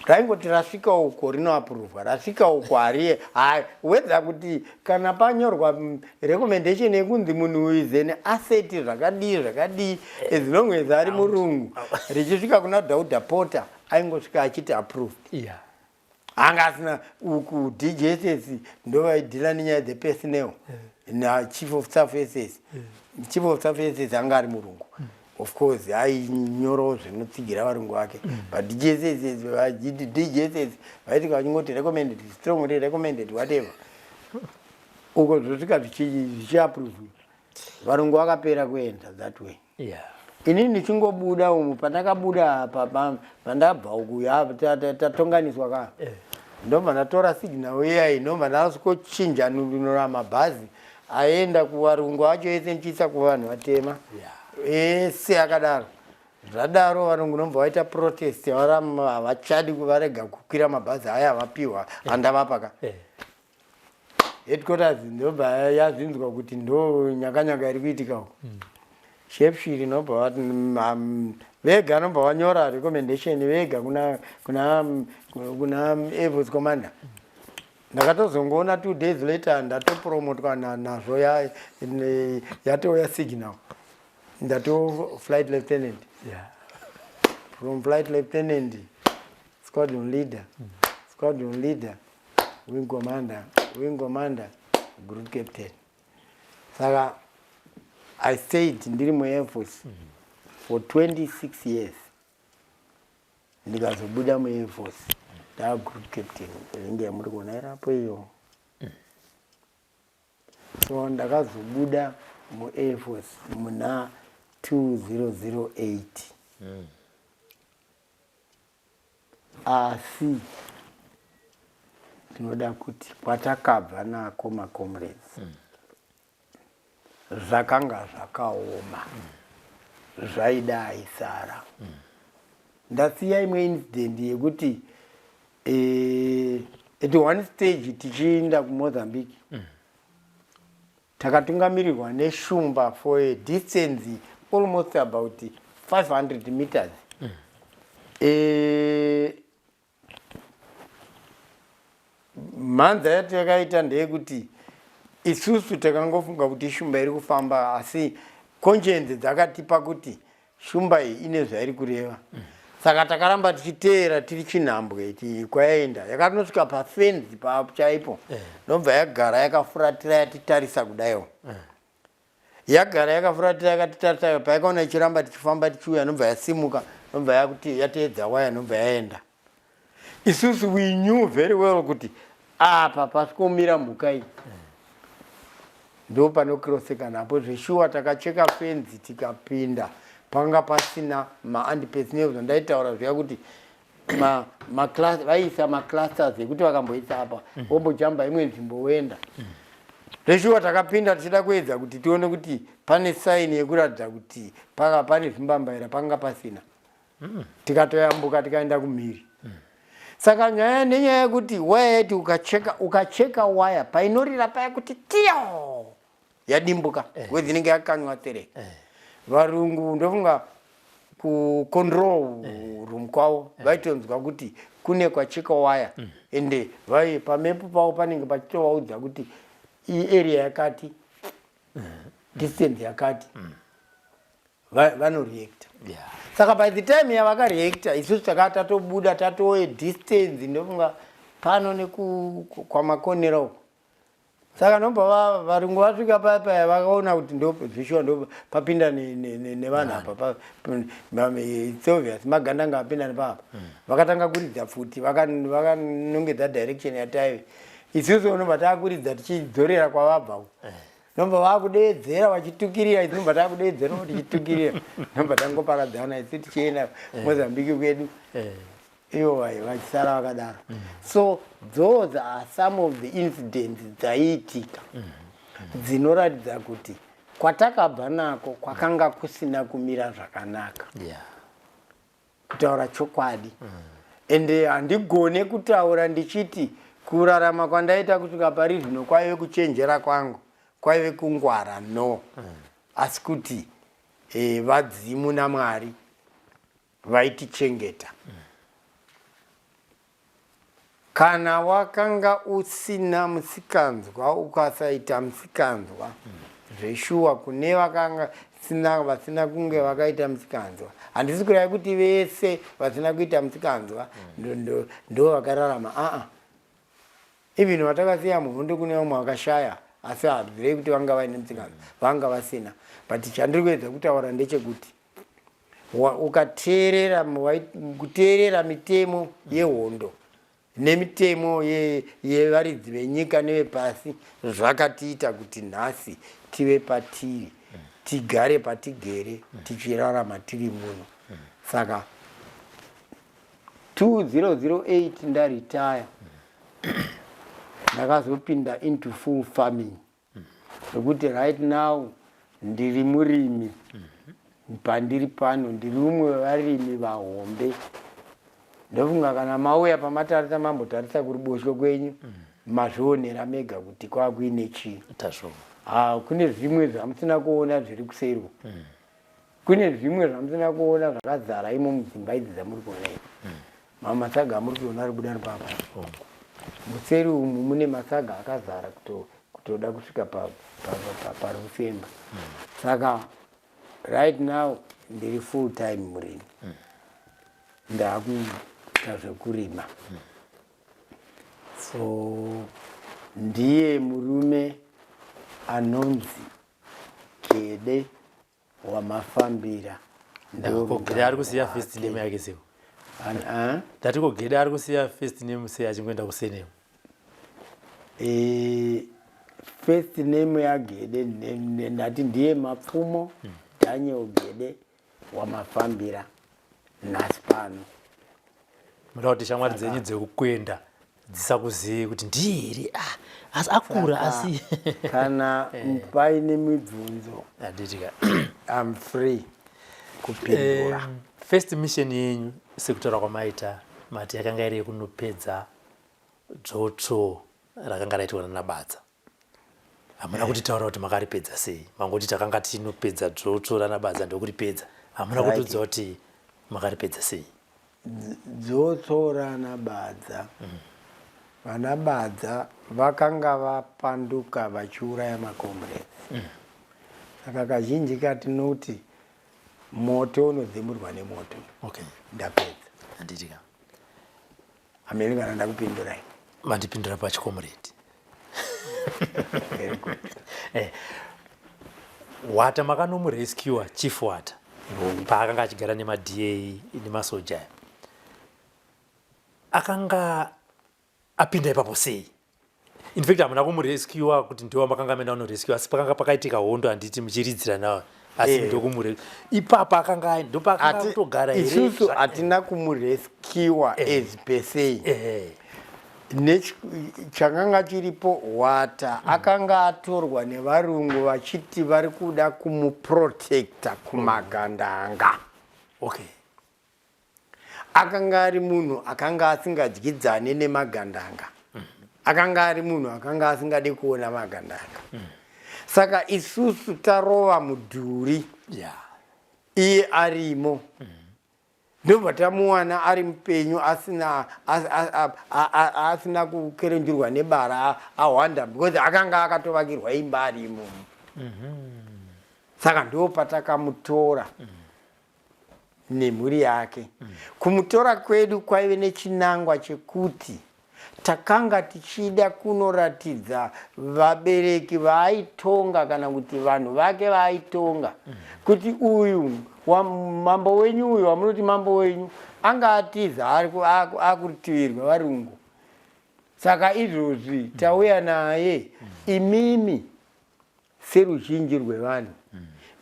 Raingoti rasvika uko rinoapuruvwa, rasvika uko hariye. Wedza kuti kana panyorwa recommendation yekunzi munhu uyu is an asset zvakadii zvakadii, as long as ari murungu, richisvika kuna Dauda Porter aingosvika achiti approved. Anga asina uku DJSS ndovaidhila nenyaya dzepersonnel nachief of staff SS. Chief of staff SS anga ari murungu. Of course ainyorawo zvinotsigira varungu vake, but DJSS DJSS vaiti vachingoti recommended, strongly recommended, whatever, uko zvosvika zvichiapprove. Varungu vakapera kuenda that way. Inini ndichingobuda umu, pandakabuda apa, pandabva uku, tatonganiswa ka, ndobva ndatora signal iyai, ndobva ndasvikochinja nunura mabhazi aenda kuvarungu acho ese ndichiisa kuvanhu vatema ese akadaro. Zvadaro varungu nobva vaita protest, havachadi kuvarega kukwira mabhazi aya avapiwa andavapa ka. Headquarters ndobva yazvinzwa kuti ndo nyakanyaka iri kuitika uku. Shepshiri nobva vega nobva vanyora recommendation vega kuna air force commander. Ndakatozongoona 2 days later ndatopromotwa nazvo, yatouya signal, ndato flight lieutenant. From flight lieutenant, squadron leader, squadron leader, wing commander, wing commander, group captain. Saka I stayed ndiri muair force for 26 years, ndikazobuda muair force ndaa group captain, inenge yamuri kuona irapo iyo. So ndakazobuda muair force muna 2008. Asi ndinoda kuti kwatakabva nako, macomrades, zvakanga zvakaoma, zvaida aisara. Ndasiya imwe incident yekuti at one stage tichiinda kuMozambique, takatungamirirwa neshumba for a distance almost about 500 meters. Mhanza yatakaita ndeyekuti isusu takangofunga kuti shumba iri kufamba, asi conscience dzakatipa kuti shumba iyi ine zvairi kureva. Saka takaramba tichiteera tiri chinhambwe kwayaenda, yakatosvika pafenzi chaipo, ndobva yagara yakafuratira yatitarisa kudaiwo. Yagara yakafuratira yakatitarisa, payakaona ichiramba tichifamba tichiuya, nobva yasimuka, nobva yakuti yateedza waya, nobva yaenda. Isusu we knew very well kuti apa pasikomira mhuka iyi, ndo panokiroseka napo. Zveshuwa takacheka fenzi tikapinda, panga pasina maantipersonnel. Zvandaitaura zviya kuti vaiisa maclusters ekuti vakamboisa apa, vombojamba imwe nzvimbo woenda. Zveshuwa takapinda tichida kuedza kuti tione kuti pane sign yekuratidza kuti paka pane zvimbambaira, panga pasina. Tikatoyambuka tikaenda kumhiri. Saka nyaya nenyaya yekuti waya yaiti ukacheka waya, painorira paya kuti tiyo, yadimbuka, wedzi inenge yakanywa tereke. Varungu ndofunga kucontrol room kwavo vaitonzwa kuti kune kwacheka waya, ende vai pamepu pavo panenge pachitovaudza kuti iarea yakati, distance yakati, vanoreacta. Saka by the time yavakareacta, isusu taka tatobuda, tatoe distance ndofunga pano nekwamakonera uko. Saka nobva varungu vasvika paya paya, vakaona kuti ndo zvishuwa ndo papinda nevanhu apa, it's obvious magandanga apinda nepapa. Vakatanga kuridza pfuti, vakanongedza direction yataive isusu. Nobva taakuridza tichidzorera kwavabva uko, nobva vakudeedzera vachitukirira, isu nobva taakudeedzera tichitukirira, nobva tangoparadzana, isu tichienda Mozambique kwedu, ivo vachisara vakadaro. So those are some of the incidents dzaiitika dzinoratidza kuti kwatakabva nako kwakanga kusina kumira zvakanaka, kutaura chokwadi. Ende handigone kutaura ndichiti kurarama kwandaita kusvika pari zvino kwaive kuchenjera kwangu, kwaive kungwara, no. Asi kuti vadzimu naMwari vaitichengeta. Kana wakanga usina musikanzwa, ukasaita musikanzwa, zveshuwa kune vakanga sina vasina kunge vakaita musikanzwa, handisi kureva kuti vese vasina kuita musikanzwa ndo vakararama. Aa, even vatakasiya muhondo, kune vamwe vakashaya, asi hazvirei kuti vanga vaine musikanzwa, vanga vasina. But chandiri kuedza kutaura ndechekuti ukateerera kuteerera mitemo yehondo nemitemo yevaridzi venyika nevepasi, zvakatiita kuti nhasi tive patiri, tigare patigere, tichirarama tiri muno. Saka 2008 ndaritaya, ndakazopinda into full farming, nokuti right now ndiri murimi. Pandiri pano ndiri umwe wevarimi vahombe. Ndofunga kana mauya pamatarisa, mambotarisa kuruboshwe kwenyu, mazvionera mega kuti kwakuine chii. Tazvo. Ha, kune zvimwe zvamusina kuona zviri kuserwa, kune zvimwe zvamusina kuona zvakazara imo mudzimba idzi dzamuri kuona idzi. Mamasaga amuri kuona ari kubuda nepapa, museri umu mune masaga akazara kutoda kusvika parufemba. Saka right now ndiri full time murimi, ndaakuita zvekurima. So ndiye murume anonzi Gede Wamafambira. Ko Gede ari kusiya first name yake sei? Ndati ko Gede ari kusiya first name sei achingoenda kusurname? First name yaGede ndati ndiye Mapfumo Daniel Gede Wamafambira nhasi pano. Muda kuti shamwari dzenyu dzekukwenda dzisakuzivi kuti ndiye here? Ah, asi akura asi. Kana paine mibvunzo, Handitika. I'm free kupindura. First mission yenyu, sekutaura kwamaita, mati yakanga iri yekunopedza dzvotsvo rakanga raitwa nanaBadza. Hamuna kutitaura kuti makaripedza sei, mangoti takanga tinopedza dzvotsvo ranaBadza ndokuripedza. Hamuna kutiudza kuti makaripedza sei. Dzvotsvo ranaBadza, vana Badza vakanga vapanduka vachiuraya macomrades. Saka kazhinji katinoti Moto unodzimurwa nemoto. Okay. Ndapedza. Handiti ka. Hameno kana ndakupindurai. Mandipindura pachikomuredi. Very good. Eh. Wata makanomurescua Chief Wata paakanga achigara nemaDA nemasoja aya. Akanga apinda ipapo sei? In fact hamuna kumurescua kuti ndiwo makanga maenda kunorescua asi pakanga pakaitika hondo handiti muchiridzira nawo asi Eh. ndokumure ipapa akanga ndopakanga kutogara here Isusu hatina kumurescua as per se. Eh. Chakanga chiripo Hwata akanga atorwa nevarungu vachiti vari kuda kumuprotecta kumagandanga. Okay. Akanga ari munhu akanga asingadyidzane nemagandanga. Akanga ari munhu akanga asingade kuona magandanga. Saka isusu tarova mudhuri. Iye arimo. Ndobva tamuwana ari mupenyu asina asina kukerenjurwa nebara ahwanda because akanga akatovakirwa imba ari imomo. Saka ndo patakamutora nemhuri yake. Kumutora kwedu kwaive nechinangwa chekuti takanga tichida kunoratidza vabereki vaaitonga kana kuti vanhu vake vaaitonga kuti uyu mambo wenyu uyu wamunoti mambo wenyu anga atiza akurutivi rwevarungu. Saka izvozvi tauya naye imimi seruzhinji rwevanhu.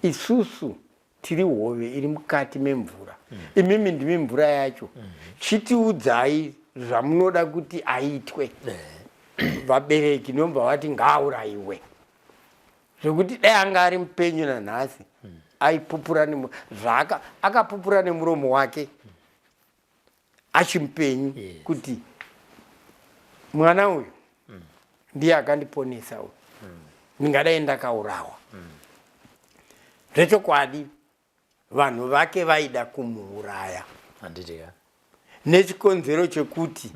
Isusu tiri hove iri mukati memvura, imimi ndimi mvura yacho. Chitiudzai zvamunoda kuti aitwe. Vabereki nobva vati ngaaurayiwe, zvekuti dai anga ari mupenyu nanhasi aipupura zvaaka akapupura nemuromo wake achimupenyu kuti mwana uyu ndiye akandiponesa uyu, ndingadai ndakaurawa. Zvechokwadi vanhu vake vaida kumuuraya. Handiti ka. Nechikonzero chekuti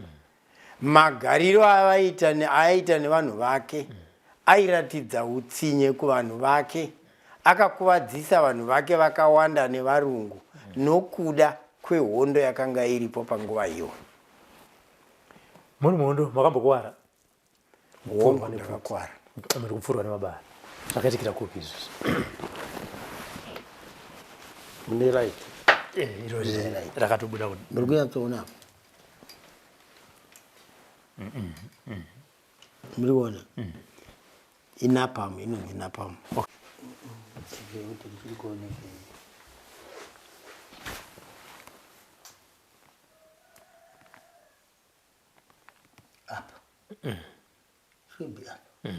magariro avaita aiita nevanhu vake airatidza utsinye kuvanhu vake. Akakuvadzisa vanhu vake vakawanda nevarungu nokuda kwehondo yakanga iripo panguva iyoyo. Muri muhondo makambokuvara? Hongu, ndakakuvara. Muri kupfurwa nemabara. Zvakaitikira kupi izvozvi? Mune right. Iro rakatobuda. Muri kunyatsoona apa? Muri kuona? Inapam, inonzi napam. Apa. Should be apa.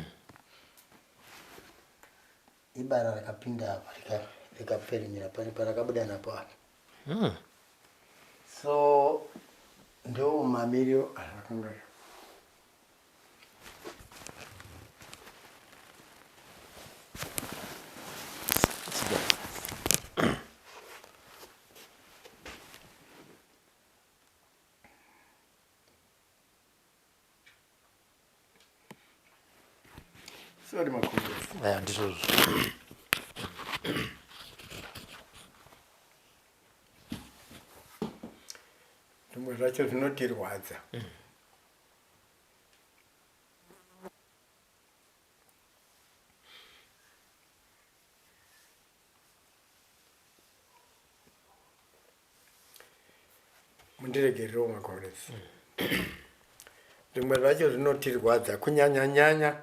Ibara rakapinda apa rikapferemera pane parakabuda napo apa. So ndo mamiriro azvakanga. Sorry, makumbo. Aya ndizvozvo. Zvimwe zvacho zvinotirwadza. Mundiregererewo makomrades. Zvimwe zvacho zvinotirwadza kunyanya nyanya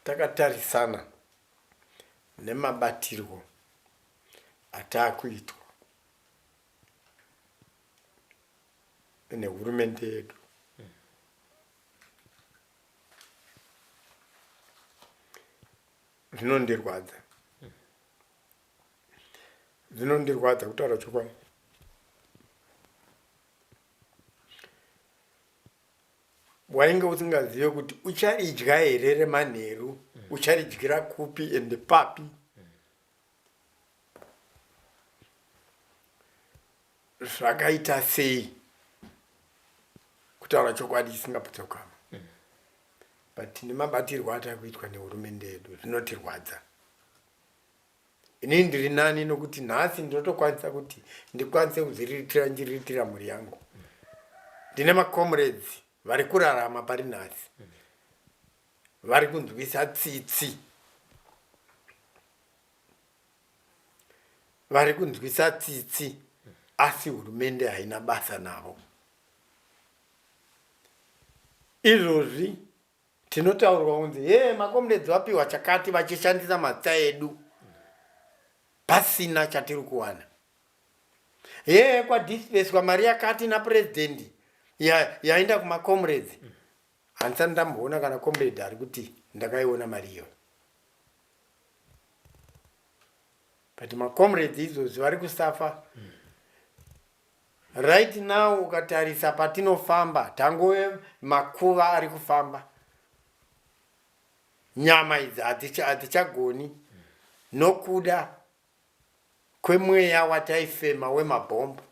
takatarisana nemabatirwo ataakuitwa nehurumende yedu. Zvinondirwadza. Zvinondirwadza kutaura chokwadi. Wainge usingazive kuti ucharidya here remanheru, ucharidyira kupi ende papi. Zvakaita sei kutaura chokwadi chisingaputse ukama. But nemabatirwo atakuitwa nehurumende yedu zvinotirwadza. Inini ndiri nani nokuti nhasi ndinotokwanisa kuti ndikwanise kuzviriritira ndichiriritira mhuri yangu. Ndine macomrades vari kurarama pari nhasi vari kunzwisa tsitsi vari kunzwisa tsitsi asi hurumende haina basa navo. Izvozvi Tinotaurwa kunzi hee makomrades vapiwa chakati vachishandisa mazita edu pasina chatiri kuwana. Hee kwadisburswa mari yakati napresident yaenda ya kumacomrades. Handisati ndamboona kana comrade ari kuti ndakaiona mari iyoyo. But macomrades izvozvi vari kusafa. Right now ukatarisa patinofamba tangove makuva ari kufamba. Nyama idzi hadzichagoni nokuda kwemweya wataifema wemabhomba.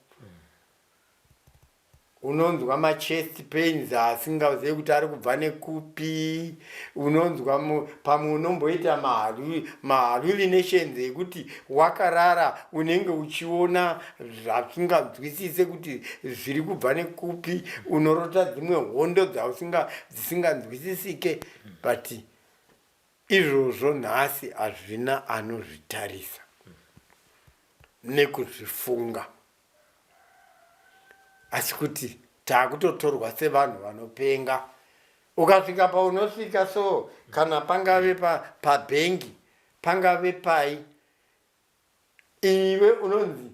Unonzwa machest pains asingazive kuti ari kubva nekupi. Unonzwa pamwe unomboita mahallucinations ekuti wakarara unenge uchiona zvasinganzwisise kuti zviri kubva nekupi. Unorota dzimwe hondo dzisinganzwisisike but izvozvo nhasi hazvina anozvitarisa nekuzvifunga. Asi kuti takutotorwa sevanhu vanopenga. Ukasvika paunosvika so kana pangave pabhengi pangave pai iwe unonzi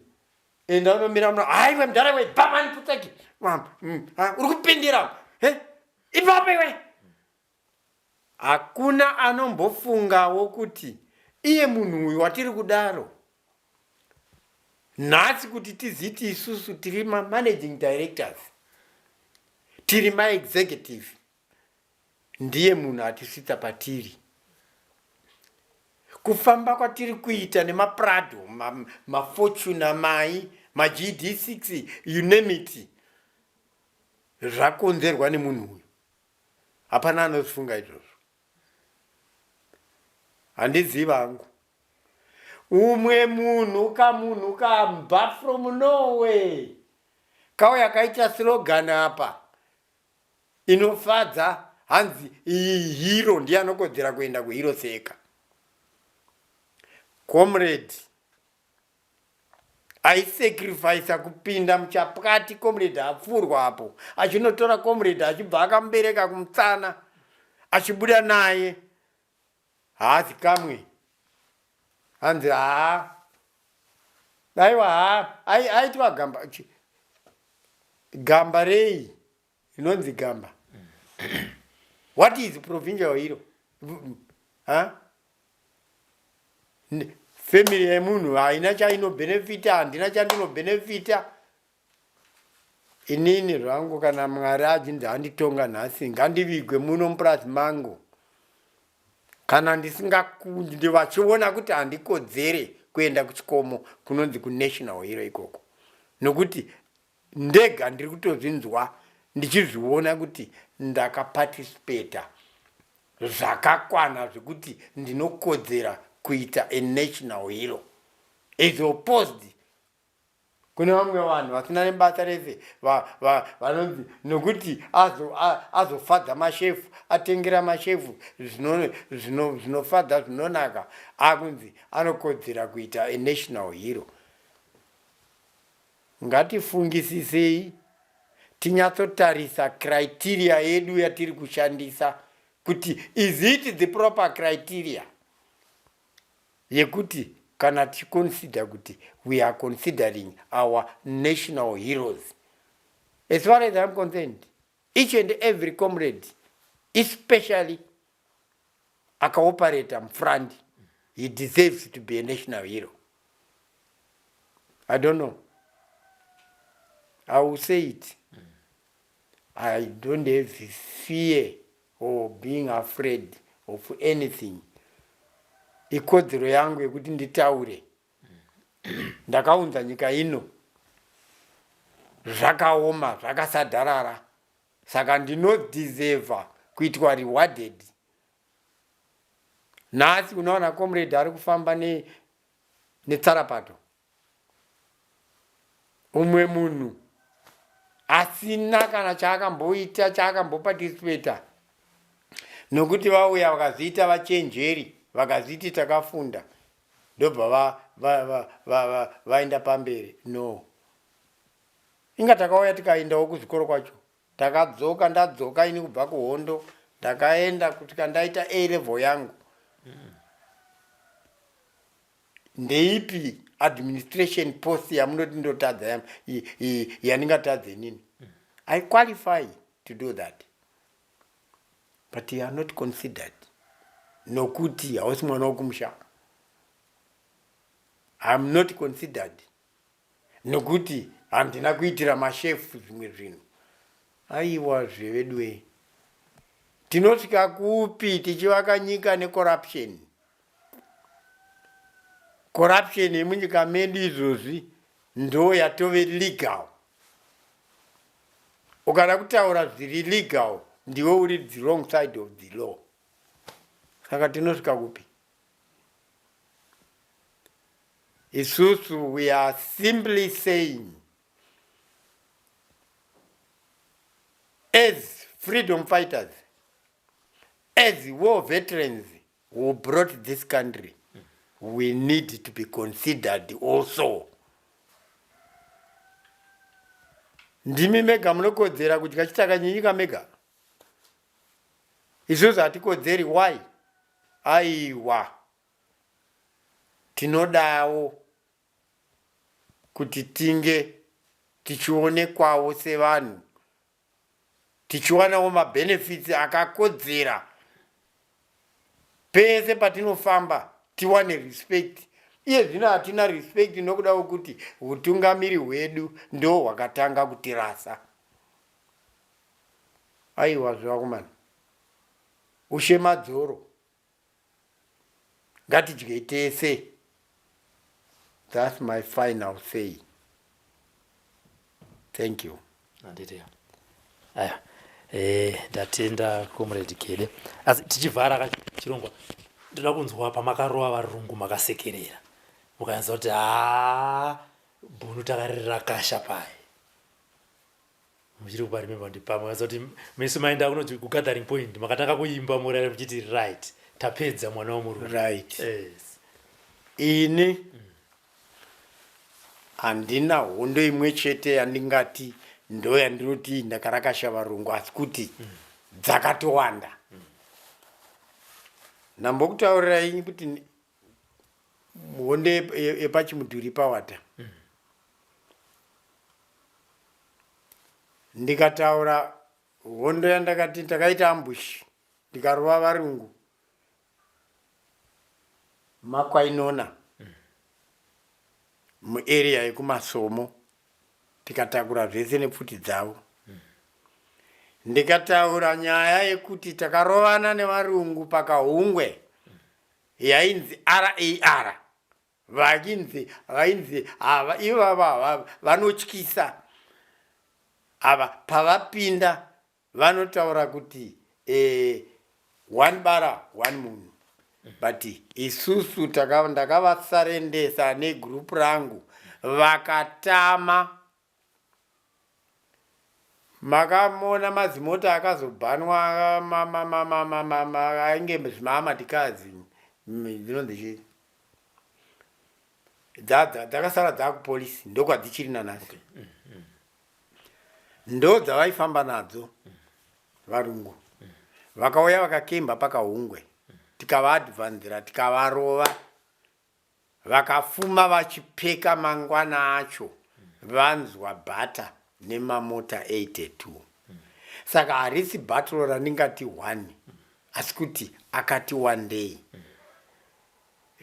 enda unomira muno haiwe mudhara iwe bhamani putseki uri kupindira ipapo iwe. Hakuna anombofungawo kuti iye munhu uyu watiri kudaro nhasi kuti tiziti isusu tiri mamanaging directors, tiri maexecutive, ndiye munhu atisvitsa patiri. Kufamba kwatiri kuita nemaPrado, maFortuner, mai, maGD6, you name it, zvakonzerwa nemunhu uyu. Hapana anozvifunga izvozvo. Handizivi hangu. Umwe munhu kamunhu kamba from nowhere kauya kaita slogan apa inofadza hanzi iyi hero ndiye anokodzera kuenda kuhero seka. Comrade Aisacrificer kupinda muchapwati comrade apfurwa apo achinotora comrade achibva akamubereka kumutsana achibuda naye haazi kamwe hanzi haa aiwa haa aitwa gamba gamba rei rinonzi gamba what is provincial hero huh? Family yemunhu haina chainobhenefita, handina chandinobhenefita. Inini zvangu kana Mwari achinzi anditonga nhasi ngandivigwe muno mupurazi mangu. Kana ndisingakundi vachiona kuti handikodzere kuenda kuchikomo kunonzi kunational hero ikoko. Nokuti ndega ndiri kutozvinzwa ndichizviona kuti ndakaparticipata zvakakwana zvekuti ndinokodzera kuita a national hero as opposed kune vamwe vanhu vasina nebasa rese vanonzi nokuti azofadza mashefu atengera mashefu zvinofadza zvinonaka akunzi anokodzera kuita a national hero. Ngatifungisisei tinyatsotarisa criteria yedu yatiri kushandisa kuti is it the proper criteria yekuti kana tichiconsider kuti we are considering our national heroes. As far as I'm concerned, each and every comrade, especially akaoperata mufront, he deserves to be a national hero. I don't know. I will say it. I don't have fear or being afraid of anything. Ikodzero yangu yekuti nditaure. Ndakaunza nyika ino zvakaoma zvakasadharara saka ndinodeserva kuitwa rewarded. Nhasi unowana comrade ari kufamba ne Netsarapato. Umwe munhu asina kana chaakamboita chaakamboparticipata nokuti vauya vakazviita vachenjeri vakazviti takafunda ndobva vaenda va, va, va, va, va pamberi no inga takauya tikaendawo kuzvikoro kwacho Takadzoka ndadzoka ini kubva kuhondo ndakaenda kusvika ndaita A level yangu. Ndeipi administration post yamunoti ndotadza yandingatadza inini? I qualify to do that. But you are not considered. Nokuti hausi mwana wokumusha. I'm not considered. Nokuti handina kuitira mashefu zvimwe zvinhu. Aiwa zveveduwee. Tinosvika kupi tichivaka nyika necorruption? Corruption yemunyika medu izvozvi ndo yatove legal. Ukada kutaura zviri legal ndiwe uri the wrong side of the law. Saka tinosvika kupi? Isusu we are simply saying as freedom fighters, as war veterans who brought this country, we need to be considered also. Ndimi mega munokodzera kudya chitaka nyenyika mega. Isusu hatikodzeri why? Aiwa. Tinodawo kuti tinge tichionekwawo sevanhu tichiwanawo mabenefits akakodzera pese patinofamba tiwane respect. Iye zvino hatina respect nokuda kwekuti hutungamiri hwedu ndo hwakatanga kutirasa. Aiwa zvevakomana, ushe madzoro. Ngatidyei tese. That's my final say. Thank you. Handiti. Aya. Eh, ndatenda Comrade Gede. Asi tichivhara ka chirongwa. Ndoda kunzwa pamakarova varungu makasekerera. Mukanzwa kuti haa bhunu takaririra kasha pai. Muchiri kupa remember kuti pamwe kuti mesu maenda kunonzi kugathering point makatanga kuimba murare muchiti right tapedza mwana womurungu. Right. Yes. Ini handina hondo imwe chete yandingati ndo yandinoti ndakarakasha varungu asi kuti dzakatowanda. Ndambokutaurirai kuti hondo yepachimudhuri pawata. Ndikataura hondo yandakati takaita ambush ndikarova varungu makwainona muarea yekumasomo tikatakura zvese nepfuti dzavo. Ndikataura nyaya yekuti takarovana nevarungu pakahungwe yainzi RAR Vainzi vainzi ava ivava vanotyisa ava pavapinda vanotaura kuti eh, one bara one munhu but isusu ndakavasarendesa negroup rangu vakatama Makamona mazimota akazobhanwa ainge zvimaamati cars dzinonzi chii dzakasara dzakupolisi ndokwadzichiri nanhasi ndo dzavaifamba nadzo varungu vakauya vakakemba pakahungwe tikavaadvanzira tikavarova Vakafuma vachipfeka mangwana acho vanzwa butter nemamota 82. Saka harisi battle randingati one asi kuti akati wandei.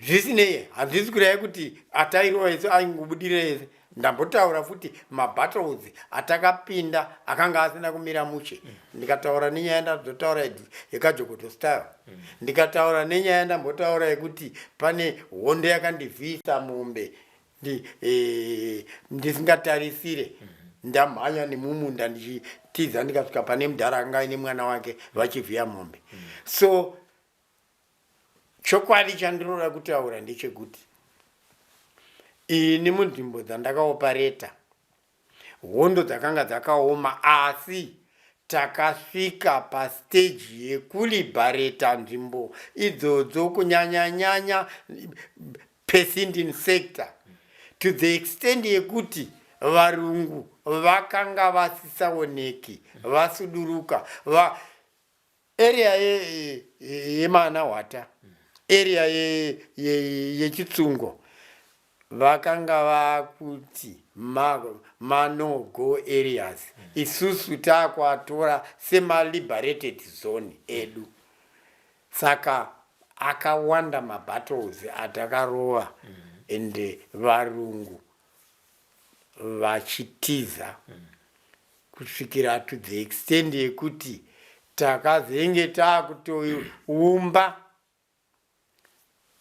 Zvisinei handisi kureva kuti atairova isu aingobudira ese. Ndambotaura futi mabattles atakapinda akanga asina kumira mushe. Ndikataura nenyaya ndazotaura yekajokoto style. Ndikataura nenyaya ndambotaura yekuti pane hondo yakandivhiyisa mombe ndi, eh, ndisingatarisire ndamhanya nemumunda ndichitiza ndikasvika pane mudhara akanga aine mwana wake vachivhiya mombe. So chokwadi chandinoda kutaura ndechekuti. Ini munzvimbo dzandakaopareta hondo dzakanga dzakaoma asi takasvika pastage yekulibhareta nzvimbo idzodzo kunyanyanyanya pesindin sector to the extent yekuti varungu vakanga vasisaoneki vasuduruka va area yemana hwata area yechitsungo vakanga vakuti manogo areas isusu takuatora semaliberated zone edu. Saka akawanda mabattles atakarova ende varungu vachitiza kusvikira to the extent yekuti takazenge takutoumba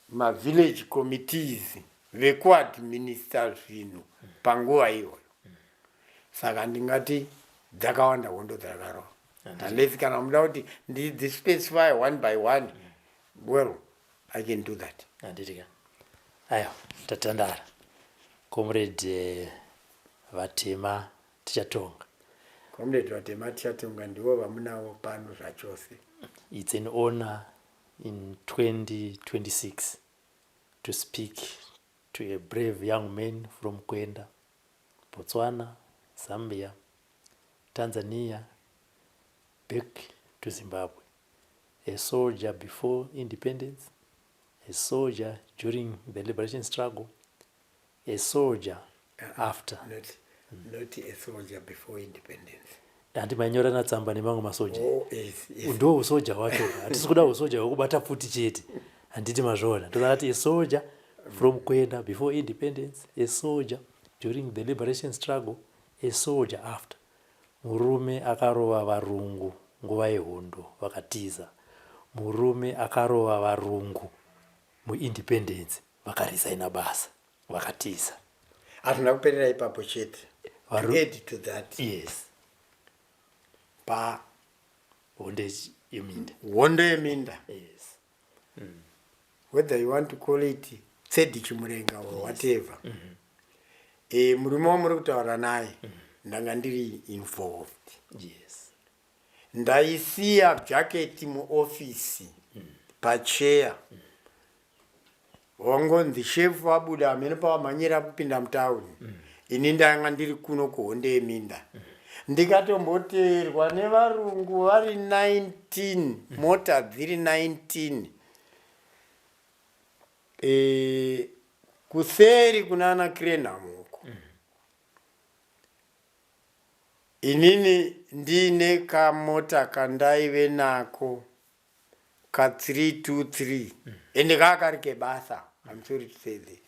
mavillage committees vekuadminister zvinhu panguva iyoyo. Saka ndingati dzakawanda hondo dzakarova, unless kana muda kuti ndidzispecify one by one, well, I can do that. Handiti ka? Aiwa, tatandara, Comrade Vatema Tichatonga. Comrade Vatema Tichatonga ndivo vamunavo pano zvachose. It's an honor in 2026 to speak to a brave young man from Kwenda, Botswana, Zambia, Tanzania, back to Zimbabwe. A soldier before independence, a soldier during the liberation struggle, a soldier after. Not a soldier before independence. Handi mainyorana tsamba nemamwe masoja? Oh, yes. Ndo usoja hwacho. Hatisi kuda usoja hwekubata pfuti chete, handiti mazvoona? Ndozati a soldier from Kwenda before independence, a soldier during the liberation struggle, a soldier after. Murume akarova varungu nguva yehondo vakatiza, murume akarova varungu muindependence vakarisaina basa vakatiza. Hazvina kuperera ipapo chete. To add to that, pa hondo yeminda. Hondo yeminda, whether you want to call it Third Chimurenga or whatever, murume wamuri kutaura naye ndanga ndiri involved. Ndaisiya jaketi muofisi pacheya, wangonzi shefu vabuda hamene pavamhanyira kupinda mutauni. Ini ndanga ndiri kuno kuhondo yeminda, ndikatomboteerwa nevarungu vari 19, mota dziri 19, kuseri kunana Cranham uko. Inini ndiine kamota kandaive nako ka323, ende kaa kari kebasa. I'm sorry to say this.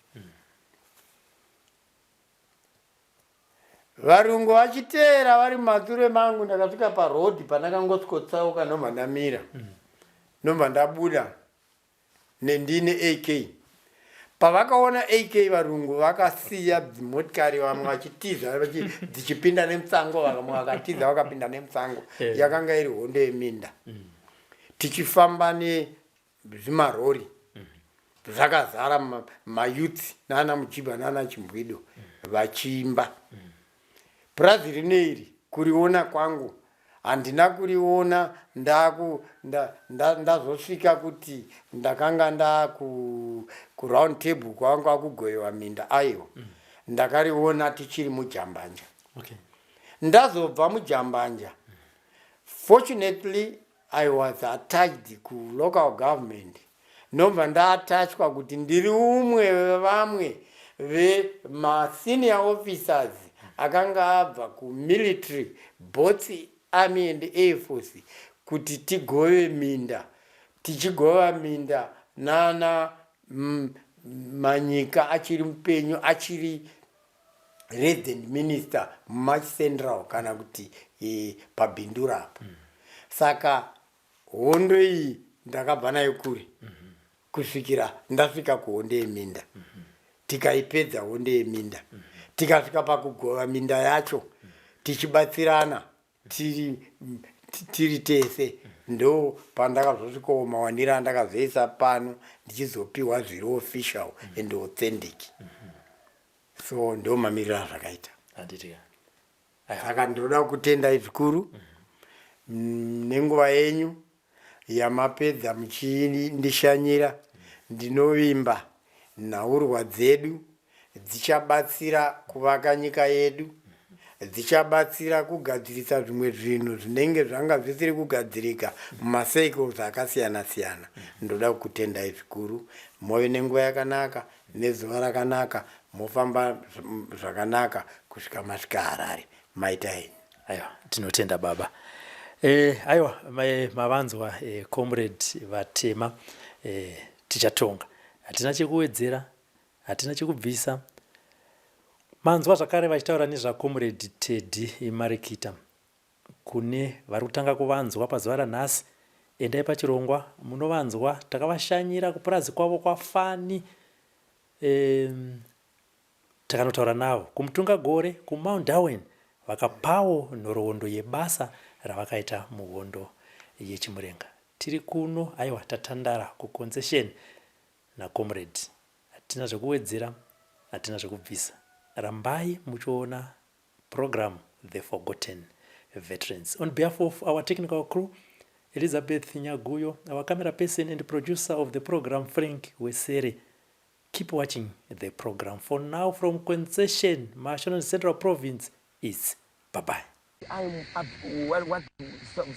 Varungu vachiteera vari mumasure mangu. Ndakasvika parodhi pandakangosikotsauka, ndobva ndamira, ndobva ndabuda nendine AK. Pavakaona AK varungu vakasiya dzimotikari, vamwe vachitiza dzichipinda nemutsango, vamwe vakatiza vakapinda nemutsango. Yakanga iri hondo yeminda, tichifamba nezvimarori zvakazara mayouth nana Mujibha nana Chimbwido vachiimba. Purazi rineiri kuriona kwangu handina kuriona. Ndazosvika kuti ndakanga ndaku kuround table kwanga kugoyiwa minda. Aiwa, ndakariona tichiri muJambanja. Ndazobva muJambanja, fortunately I was attached kulocal government, ndobva ndaatachwa kuti ndiri umwe wevamwe vemasenior officers akanga abva kumilitary, both army and air force, kuti tigove minda. Tichigova minda nana Manyika achiri mupenyu, achiri resident minister muMash Central kana kuti paBindura apo. Saka hondo iyi ndakabva nayo kure kusvikira ndasvika kuhondo yeminda. Tikaipedza hondo yeminda, tikasvika pakugova minda yacho tichibatsirana tiri tese. Ndo pandakazosvikawo mawaniro andakazoisa pano ndichizopiwa zviri official and authentic. So ndo mamiriro azvakaita. Handiti? Saka ndinoda kutendai zvikuru nenguva yenyu yamapedza muchindishanyira. Ndinovimba nhaurwa dzedu dzichabatsira kuvaka nyika yedu, dzichabatsira kugadzirisa zvimwe zvinhu zvinenge zvanga zvisiri kugadzirika mumacircles akasiyana siyana. Ndoda kukutendai zvikuru. Move nenguva yakanaka nezuva rakanaka, mofamba zvakanaka kusvika masvika Harare. Maita henyu. Aiwa, tinotenda baba. Aiwa, mavanzwa Comrade Vatema. Tichatonga. Hatina chekuwedzera, hatina chekubvisa. Manzwa zvakare vachitaura nezvaComrade Teddy Marikita. Kune vari kutanga kuvanzwa pazuva ranhasi, endai pachirongwa munovanzwa. Takavashanyira kupurazi kwavo kwaFani, takanotaura navo kuMutungagore, kuMount Darwin. Vakapawo nhoroondo yebasa ravakaita muhondo yeChimurenga. Tiri kuno, aiwa, tatandara kuConcession naComrade. Hatina zvekuwedzera, hatina zvekubvisa. Rambai muchiona program The Forgotten Veterans. On behalf of our technical crew, Elizabeth Nyaguyo, our camera person and producer of the program, Frank Wesere, keep watching the program. For now, from Concession, Mashonaland Central Province, is bye bye. I'm what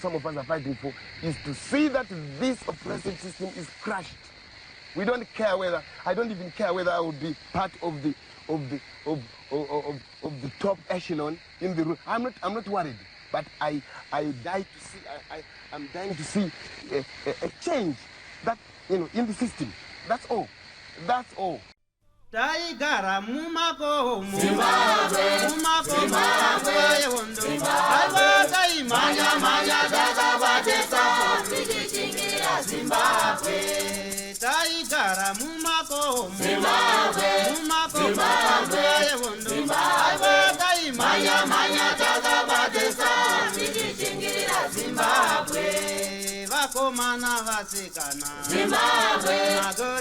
some of us are fighting for is to see that this oppressive system is crushed. We don't care whether, I don't even care whether I will be part of the top echelon in the room. I'm not worried, but I die to see, I'm dying to see a change that in the system. That's all. That's all. Taigara mumakomo, mumakomo, yehondo. Aiwa, taimhanya mhanya takabatisa tichishingirira Zimbabwe. Taigara mumakomo, mumakomo, yehondo. Aiwa, taimhanya mhanya takabatisa tichishingirira Zimbabwe. Vakomana, vasikana, Zimbabwe. Magoro.